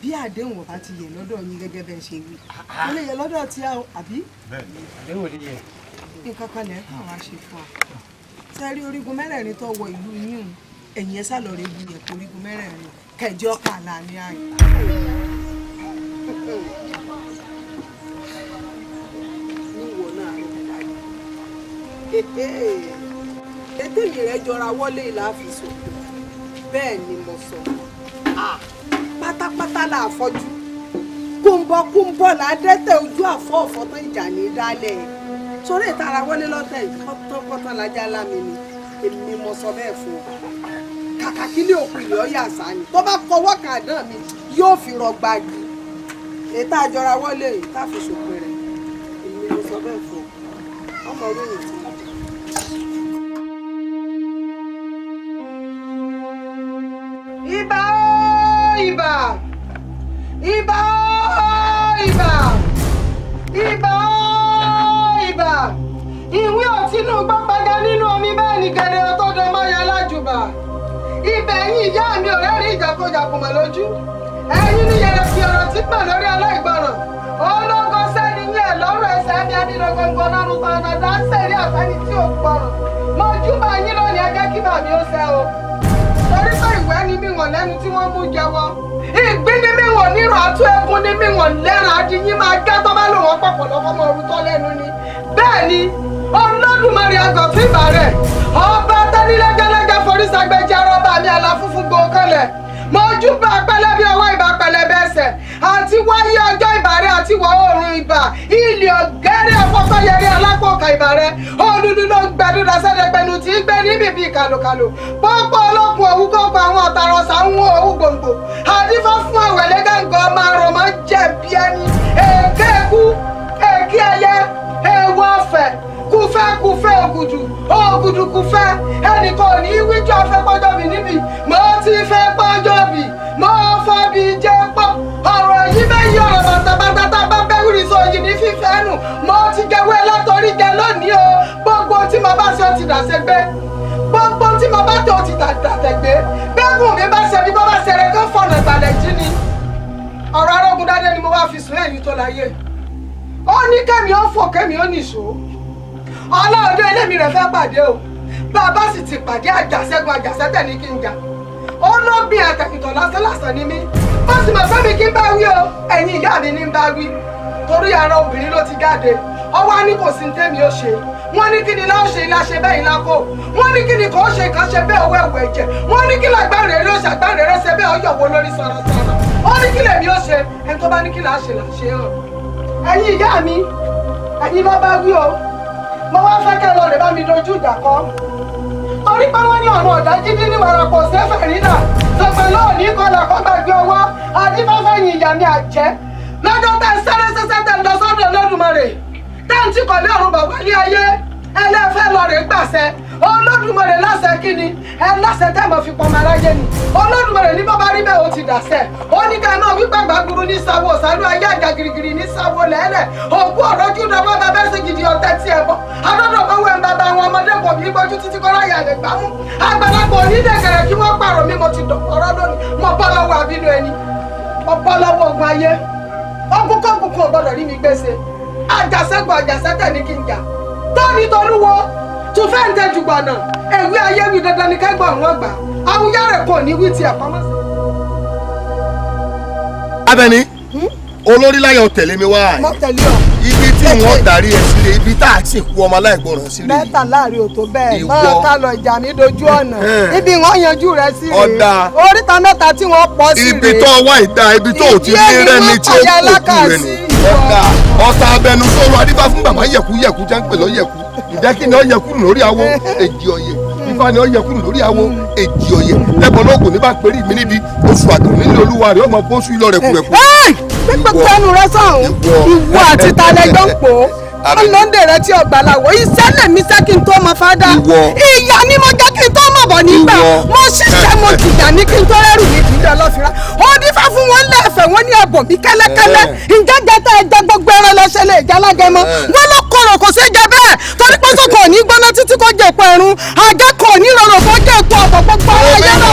Bí àdéhùn ọba ti yẹ lọ́dọ̀ yín gẹ́gẹ́ bẹ́ẹ̀ ṣe wí, ó lè yẹ lọ́dọ̀ tí a àbí. Àdéhùn lè yẹ. Nǹkan kan lẹ́ẹ̀ kàn wá ṣe fún wa. Sẹ́rí orígun mẹ́rẹ̀ẹ̀rin tó wọ ìlú yín o, ẹ̀yìn ẹ̀ sálọ rẹ̀ bu yẹ̀pọ̀ orígun mẹ́rẹ̀ẹ̀rin kẹjọ kàlà ní àyè. Níwọ̀ náà ló kẹta yìí. Ètè mi rẹ̀ jọra wọlé ìlà àfisùn. Bẹ́ẹ̀ ni mo sọ. Pátápátá là fọ́jú. Kúńbọ́ kúńbọ́ là dẹ́tẹ̀ ojú àfọ́ ọ̀fọ́ tó ìjà ní dálẹ̀. Sórí ìtara wọlé lọ́tẹ̀ yìí kọ́tọ́kọ́tọ́ lajá lámi ni. Èmi mo sọ bẹ́ẹ̀ fún ọ. Kàkà kí lé òkú ilé ọ̀yà àṣà ni. Tó bá fọwọ́ kàn dán mi, yóò fi rọgbà gì. Ètò àjọra wọlé yìí tá fi ṣòpin rẹ̀. Èmi mo sọ bẹ́ẹ̀ fún ọ. Ọmọ orí mi ti mọ̀. Ibà ó ibà, ibà ó ibà, ibà ó ibà. Ìwé òtínú gbọ́ngbàgà nínú omi bẹ́ẹ̀ ni gẹ̀rẹ́ ọtọ́dọ̀ máa ya lájùbà. Ibẹ̀ yín ìyá mi ò rẹ́rìí ìjàkọjàkùn mọ̀ lójú. Ẹ̀yin ní yẹrẹ fi ọ̀rọ̀ tí pẹ̀ lórí aláìgbọràn. Ológo sẹ́ni yín ẹ̀ lọ́rùn ẹsẹ̀ mi adínlọ́gbọ̀ngbọ̀n lọ́rùn tọ̀nà dáńsẹ̀rí àfẹ́ni tí ò gbọ́ràn. Mo júbà yín lónìí, ẹ jẹ́ kí bàmí ó ṣẹ o. Torí pé ìwẹ́ ni mí wọ̀n lẹ́nu tí wọ́n mú jẹ́wọ́. Ìgbín ni mí wọ̀n nírọ̀ àtú egun ni mí wọ̀n lẹ́ran adìyín máa gẹ́ tó bá lò wọ́n pọ̀pọ̀ lọ́kọ́ mọ orú tọ́ lẹ́nu ni. Bẹ́ẹ̀ ni Olódùmarè àgọ̀tún ìbà rẹ̀, ọba tẹ́nilẹ́gẹ́lẹ́gẹ́ forí sagbẹ́jẹ́ rọ́bà mi àlà funfun gbòókanlẹ̀. Mo júbà pẹlẹbí ọwọ́ ìbà pẹlẹbẹ ẹsẹ̀ àti wáyé ọjọ́ ìbà rẹ̀ àti wọ̀ oòrùn ìbà ilẹ̀ ọ̀gẹ́rẹ́ afọ́fẹ́yẹrí alápòkà ìbà rẹ̀ olúlu ló ń gbẹdúdà sẹ́dẹ̀gbẹ̀nu tí ń gbé ní bìbí kàlòkàlò pópó olókun òwú kókó àwọn ọ̀tàrọ̀sà ń wọ òwú gbòǹgbò àdífọ́ fún àwẹ̀lẹ́ gàngàn ọmọ àròmọ jẹ̀bi ẹni èké ikú èké ẹyẹ èèwọ̀ ọ̀fẹ́ kúfẹ́ kúfẹ́ ògùdù ògùdù kúfẹ́ ẹnìkan ò ní í wíjọ afẹ́ pọ́jọ́ bì níbì mo ti fẹ́ pọ́jọ́ bì mo fọ́ bí jẹ́ pọ́ ọ̀rọ̀ yìí bẹ́ẹ̀ yí ọ̀rọ̀ bàtàbàtà tá a bá bẹ́ wúri sọ yìí ní fífẹ́ nù mo ti jẹ́wọ́ látọrí jẹ lónìí o gbogbo tí mo bá ṣe ó ti dàṣẹ gbé gbogbo tí mo bá tẹ ó ti dàtẹ̀ gbé bẹ́gùn mi bá ṣe bí bọ́ bá ṣe rẹ kó fọ̀nà ìgbàlẹ̀ jí ni ọ̀rọ̀ Arógundádé ni mo wá fi sùn ẹ̀yìn tó láyé ó ní kẹ́mi ó fò kẹ́mi ó nìṣó ọlọ́ọ̀dẹ ilé mi rẹ̀ fẹ́ pàdé o bàbá sì ti pàdé àjàṣẹ́gun àjàṣẹ́tẹ̀ ní kí n jà ó ló bí àtẹ̀yìntàn lásán lásán ni mí bó sì mọ̀ fẹ́ mi kí n bá wí o ẹ̀yin ìyá mi ní n bá wí torí ara obìnrin ló ti jáde ọwọ́ á ní kò sí ní tẹ́mi ó ṣe wọ́n ní kí ni láó ṣe ilá ṣe bẹ́ẹ̀ ilá kó wọ́n ní kí ni kò ṣe kàn ṣe bẹ́ẹ̀ owó ẹ̀wọ̀ ẹ̀jẹ̀ wọ́n ní kí làgbáre ló ṣàgbáre rẹ̀ ṣe bẹ́ẹ̀ ọyọ̀wọ́ lórí sọ̀rọ̀sọ̀rọ̀ ó ní kí lèmi ó ṣe ẹni tó bá ní kí là á ṣe là á ṣe hàn ẹ̀yin ìyá mi ẹ̀yin ló bá wí o mo wá fẹ́ kẹ́ lọ rè bá mi dojú ìjà kọ́ torí pé wọ́n ní ọ̀nà ọ̀dájú dín ní wàràpọ̀ sẹ́fẹ̀ rírà sọpẹ́ lóòní kọlà kó gbàgbé ọwọ́ adífáfẹ́ yìn ìyá mi àjẹ́ lọ́jọ́ tẹ́ ń sáré sẹ́sẹ́ tẹ́ ń lọ sọ́dọ̀ Olódùmarè tẹ́ ń tìkọ̀lé ọ̀run bàbá ní ayé ẹlẹ́fẹ́ lọ rè gbàṣẹ Olódùmarè láṣẹ kí ni ẹ láṣẹ tẹ́ mọ̀ fi pọnmọ aráyé ni Olódùmarè ní bọ́bá rí bẹ́ẹ̀ ó ti dàṣẹ ó ní ká máa wípé gbàgbúrú ní sáwó sálú ayé àjà girigiri ní sáwó lẹ́lẹ̀ òkú ọ̀rọ̀jú dọ́gbọ́n bàbá ẹ̀sìn gidi ọ̀tẹ́ tí ẹ bọ́ adọ́dọ̀ bá wẹ̀ ń bàbá àwọn ọmọdé kò ní gbójú títí kọ́lá ìyá rẹ̀ gbámú àgbàlagbà onídẹ̀gẹ̀rẹ̀ kí wọ́n pààrọ̀ mi mo ti dọ̀kọ̀rọ̀ lónìí mo bọ́ lọ́wọ́ àbínú ẹni mo bọ́ lọ́wọ́ ogun ayé ogun kọ́gun kan ò gbọ́dọ̀ rí mi gbèsè àjàṣẹ́gun àjàṣẹ́tẹ̀ ní kí n jà tóní tolúwo tún fẹ́ ń tẹ jùgbọ̀nà èwe ayé mi dandan ni kẹ́gbọ̀n wọn gbà Awuyáre kò ní wí tiẹ̀ pamọ́ sí. Abẹ́ni, olórí láyọ̀ tẹ̀lé mi wá. Mo tẹ̀lé ọ. Ibi tí wọ́n darí ẹ sílé, ibi tá a sì kú ọmọ aláìgbọràn sílé. Mẹ́ta láàrin òtó bẹ́ẹ̀ Ìwọ. máa ká lọ ìjà mi dojú ọ̀nà. Ibi wọ́n yanjú rẹ sí rèé. Ọ̀dà. Oríta mẹ́ta tí wọ́n pọ̀ sí rèé. Ibi tó wá ìdá, ibi tó ò ti ní rẹ́ni tí ó kó kú rẹ nù. Ọ̀dà ọ̀tá abẹnú sọ̀rọ̀ adífá fún bàbá yẹ̀kú yẹ̀kú jẹ́ ń pè lọ́yẹ̀kú. Ìjẹ́ kí ni ó yẹ̀kú nù lórí awo èjì ọ̀yẹ̀. Ifá ni ó yẹ̀kú nù lórí awo èjì ọ̀yẹ̀. Lẹ́bọ̀ lóògùn ní bá perí mi níbi oṣù àdùn nílé olúwa rẹ̀ ọmọ bóṣù ilọ̀ rẹ̀ kúrẹ̀kú. Pípẹ́ tẹnu rẹ sọ̀hún, ìwọ àti talẹ́jọ́ ń pò ó. Ọlọ́ndè rẹ tí ọgbà làwọ̀, iṣẹ́ lèmi sẹ́ kí n tó mọ fádà. Ìyá ni mo jẹ́ kí n tó mọ̀ bọ̀ nígbà. Mo ṣiṣẹ́ mo jìyà ní kí n tó rẹ́rù mi kì í lọ lọ́fìrá. Ó dífá fún wọn lẹ́ẹ̀fẹ̀ wọ́n ní ẹ̀bọ̀n mi kẹ́lẹ́kẹ́lẹ́. Ǹjẹ́ jẹ́tẹ́ ẹja gbogbo ẹran lọ ṣe lè jẹ́ alágẹmọ. Wọ́n ló korò kò sí jẹ bẹ́ẹ̀. Torí pé sọ́kò ní gbóná títí kó jẹ èpo ẹ̀rún. Àjẹ́ kò ní rọrùn kó jẹ èpo ọ̀bọ̀ gbogbo ara yẹn lọ.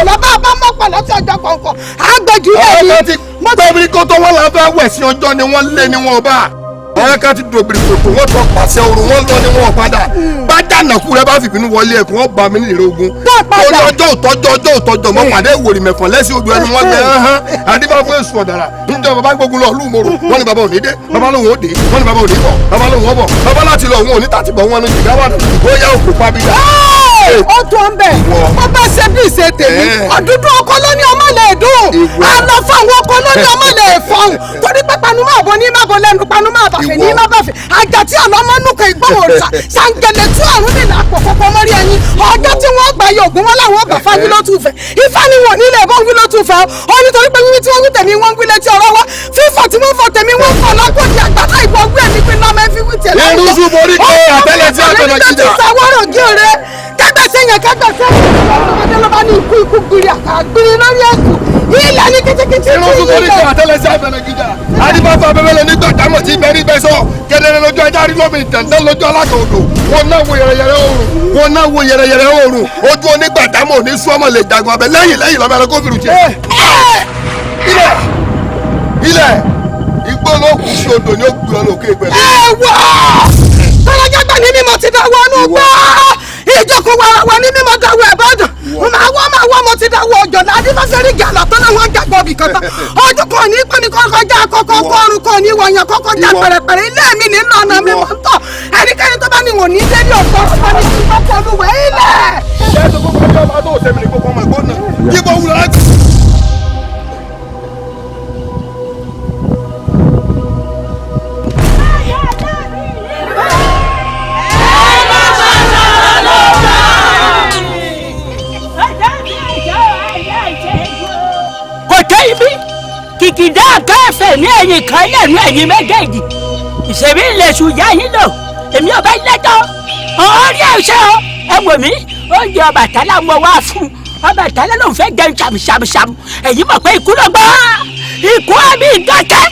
Lọ́ba bá mọ̀ pọ̀ lọ́sí ọjọ́ kọ̀ọ̀kan. Àgbẹ̀jù lè ní. Tóbi kó tó wọ́n la fẹ́ wẹ̀ sí ọjọ́ ni wọ́n lé ni wọ́n bá. Àwọn kan ti dòbìrì kòtò wọ́n tọ pàṣẹ oorun wọ́n lọ ni wọ́n padà. Bá jàǹdàkú rẹ bá fìbínú wọlé ẹkùn wọ́n bá mi ní ìrè ogun. Torí ọjọ́ òtọ́jọ́ ọjọ́ òtọ́jọ́ mọ́ pàdé ìwòrì mẹ̀fọ̀n lẹ́sìn odò ẹnu wọn gbẹ hán. Àdìbá fún èṣù ọ̀dàrà. Níjọ́ bàbá gbógun lọ ìlú Mòrò. Wọ́n ní bàbá ò ní dé. Bàbá lòun ò dé. Wọ́n ní bàbá ò ní bọ̀. Bàbá lòun ò bọ̀. Bàbá láti lọ òun ò ní tàtí bọ̀ wọn ní jìgá wà. Bóyá òkú pabidà. Ó tó ń bẹ̀. Ó bá ṣe bí ìṣe tèmi. Ọ̀dúndún ọkọ ló ní ọmọ lè dùn. Àlọ́ fáwọn ọkọ ló ní ọmọ lè fọhùn. Torí pé panu máa bọ ní má bọ lẹ́nu panu máa bàfẹ́ ní má bàfẹ́. Àjà tí àlọ́ mọ́ nùkẹ́ ìgbọ́n òòṣà. Ṣàǹgẹ̀lẹ̀ tí ọ̀run lè là pọ̀ kọ́kọ́ mọ́rí ẹyin. Ọjọ́ tí wọ́n gbà yọ ògùn wọn láwọn ọgbà fáwí ló tún fẹ́. Ifá ni wọn nílẹ̀ bọ́ wí ló tún fẹ́. Ó nítorí pé wíwí tí wọ́n wí tèmi wọ́n ń wí létí ọ̀rọ̀ wa. Fífọ̀ tí wọ́n fọ̀ tèmi wọ́n fọ̀ lágbòdì àgbàlá ìbọn wí ẹ̀mí pé lọ́mọ ẹ fi wí tẹ̀lé. Irúsù borí kọ́ àtẹ́lẹsí àtọ̀nà jíjà. Sàwọ́rọ̀ gí òre kẹgbẹ́sẹ̀ yẹn kẹgbẹ́sẹ̀ ọmọdé ló bá ní ikú ikú gbiri àgbiri lórí ẹ̀kú ilẹ̀ ní kìtìkìtì. Irúsù borí kọ́ àtẹ́lẹsí àtọ̀nà jíjà. Adébáfà abẹ́bẹ́lẹ̀ nígbà dámọ̀ tí ibẹ̀ rí bẹ́ sọ. Kẹ́dẹ́rẹ́ lójú ajá rí lómi ìtẹ̀ntẹ́ lójú alákàn odò. Wọ́n náà wo yẹrẹyẹrẹ oòrùn. Wọ́n náà wo yẹrẹyẹrẹ oòrùn. Ojú onígbàdámọ̀ ní súnmọ́ lè jagun abẹ lẹ́yìn lẹ́yìn lọ́mọ ẹranko fìrù jẹ. Ilẹ̀ ilẹ̀ igbó ló kù sí odò ní ó gbé ọ lókè pẹ̀lú. Ẹ wá! Tọ́lájágbà ní mímọ́ ti dáwọ́ ọnú gbọ́. Ìjókòó warawa ní mímọ́ dáwọ́ ẹ̀bàdàn. Màá wọ́ màá wọ́ mo ti dáwọ́ ọjọ́ náà. Adífáfẹ́rí gàlà tó náà wọ́n jàgbọ́ bì kan tán. Ojú kan ní pẹ́ni kọ́kọ́ já kọ́kọ́ kọ́run kan ní wọ̀nyàn kọ́kọ́ já pẹ̀rẹ̀pẹ̀rẹ̀. Ilé mi ní lọ́nà mi mọ̀ ń tọ̀. Ẹnikẹ́ni tó bá ní wọ̀n ní dé ní ọ̀pọ̀ ọ̀pọ̀ ní ti bá pọ̀ lúwẹ̀ ilẹ̀. Ṣé ẹ tó kókó ọjọ́ ọba tó tẹ̀mí ní kókó ọmọ ẹ̀gbọ́n náà? Kí bọ́ wúlọ láti. Kò tẹ́ ibi kìkìdá kẹfẹ́ ní ẹ̀yìn kan lẹ́nu ẹ̀yìn méjèèjì ìṣèbí lẹ̀sùn yá yín lò èmi ọba lẹ́tọ́ ọ̀rí ẹ̀ṣẹ́ o ẹ wò mí oúnjẹ Ọbàtálá mo wá fún Ọbàtálá ló ń fẹ́ jẹun ṣàmùṣàmùṣàmù ẹ̀yin mọ̀ pé ikú ló gbọ́ ikú àmì gàtẹ́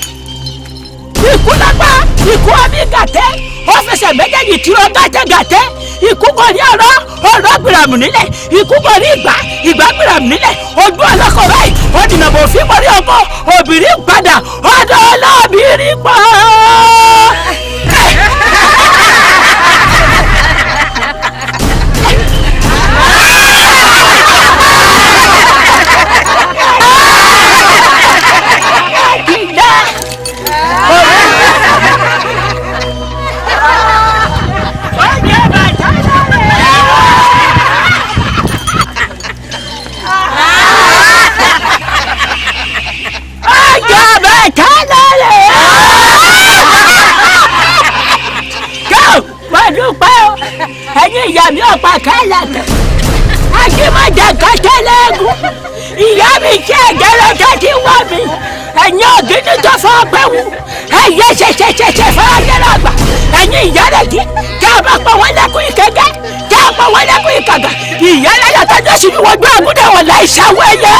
ikú ló gbọ́ ikú àmì gàtẹ́ ó fẹsẹ̀ méjèèjì tí ó gàtẹ́ gàtẹ́ ikú kò ní ọ̀rọ̀ ọ̀rọ̀ gbìràmù nílẹ̀ ikú kò ní ìgbà ìgbà gbìràmù nílẹ̀ ojú ọlọ́kọ̀ báyìí ó dìnà bò fí mọ́rí ọkọ obìnrin padà ọ̀dọ̀ ọlọ́bìnrin pọ̀. Ẹ̀yin ìyá mi ọ̀pá kálá tẹ̀ ajímọ̀jà kọ́tẹ́lẹ́gùn ìyá mi ṣe ẹ̀gẹ́rẹ́tẹ́ tí wọ́n mi ẹ̀yin ògidì tó fọ́ pẹ́wù ẹ̀yẹ ṣẹṣẹṣẹṣẹ fọ́ọ́dẹ́rọ̀gbà ẹ̀yin ìyá rẹ̀ kí kí a bá pọ̀ wọ́n lẹ́kùn ìkẹ́kẹ́ kí a pọ̀ wọ́n lẹ́kùn ìkàgà ìyá rẹ̀ yàtọ̀ jọ́sìn ní wọ́n gbé àgùdẹ̀ wọ̀n láì ṣàwọ̀ ẹ̀yẹ.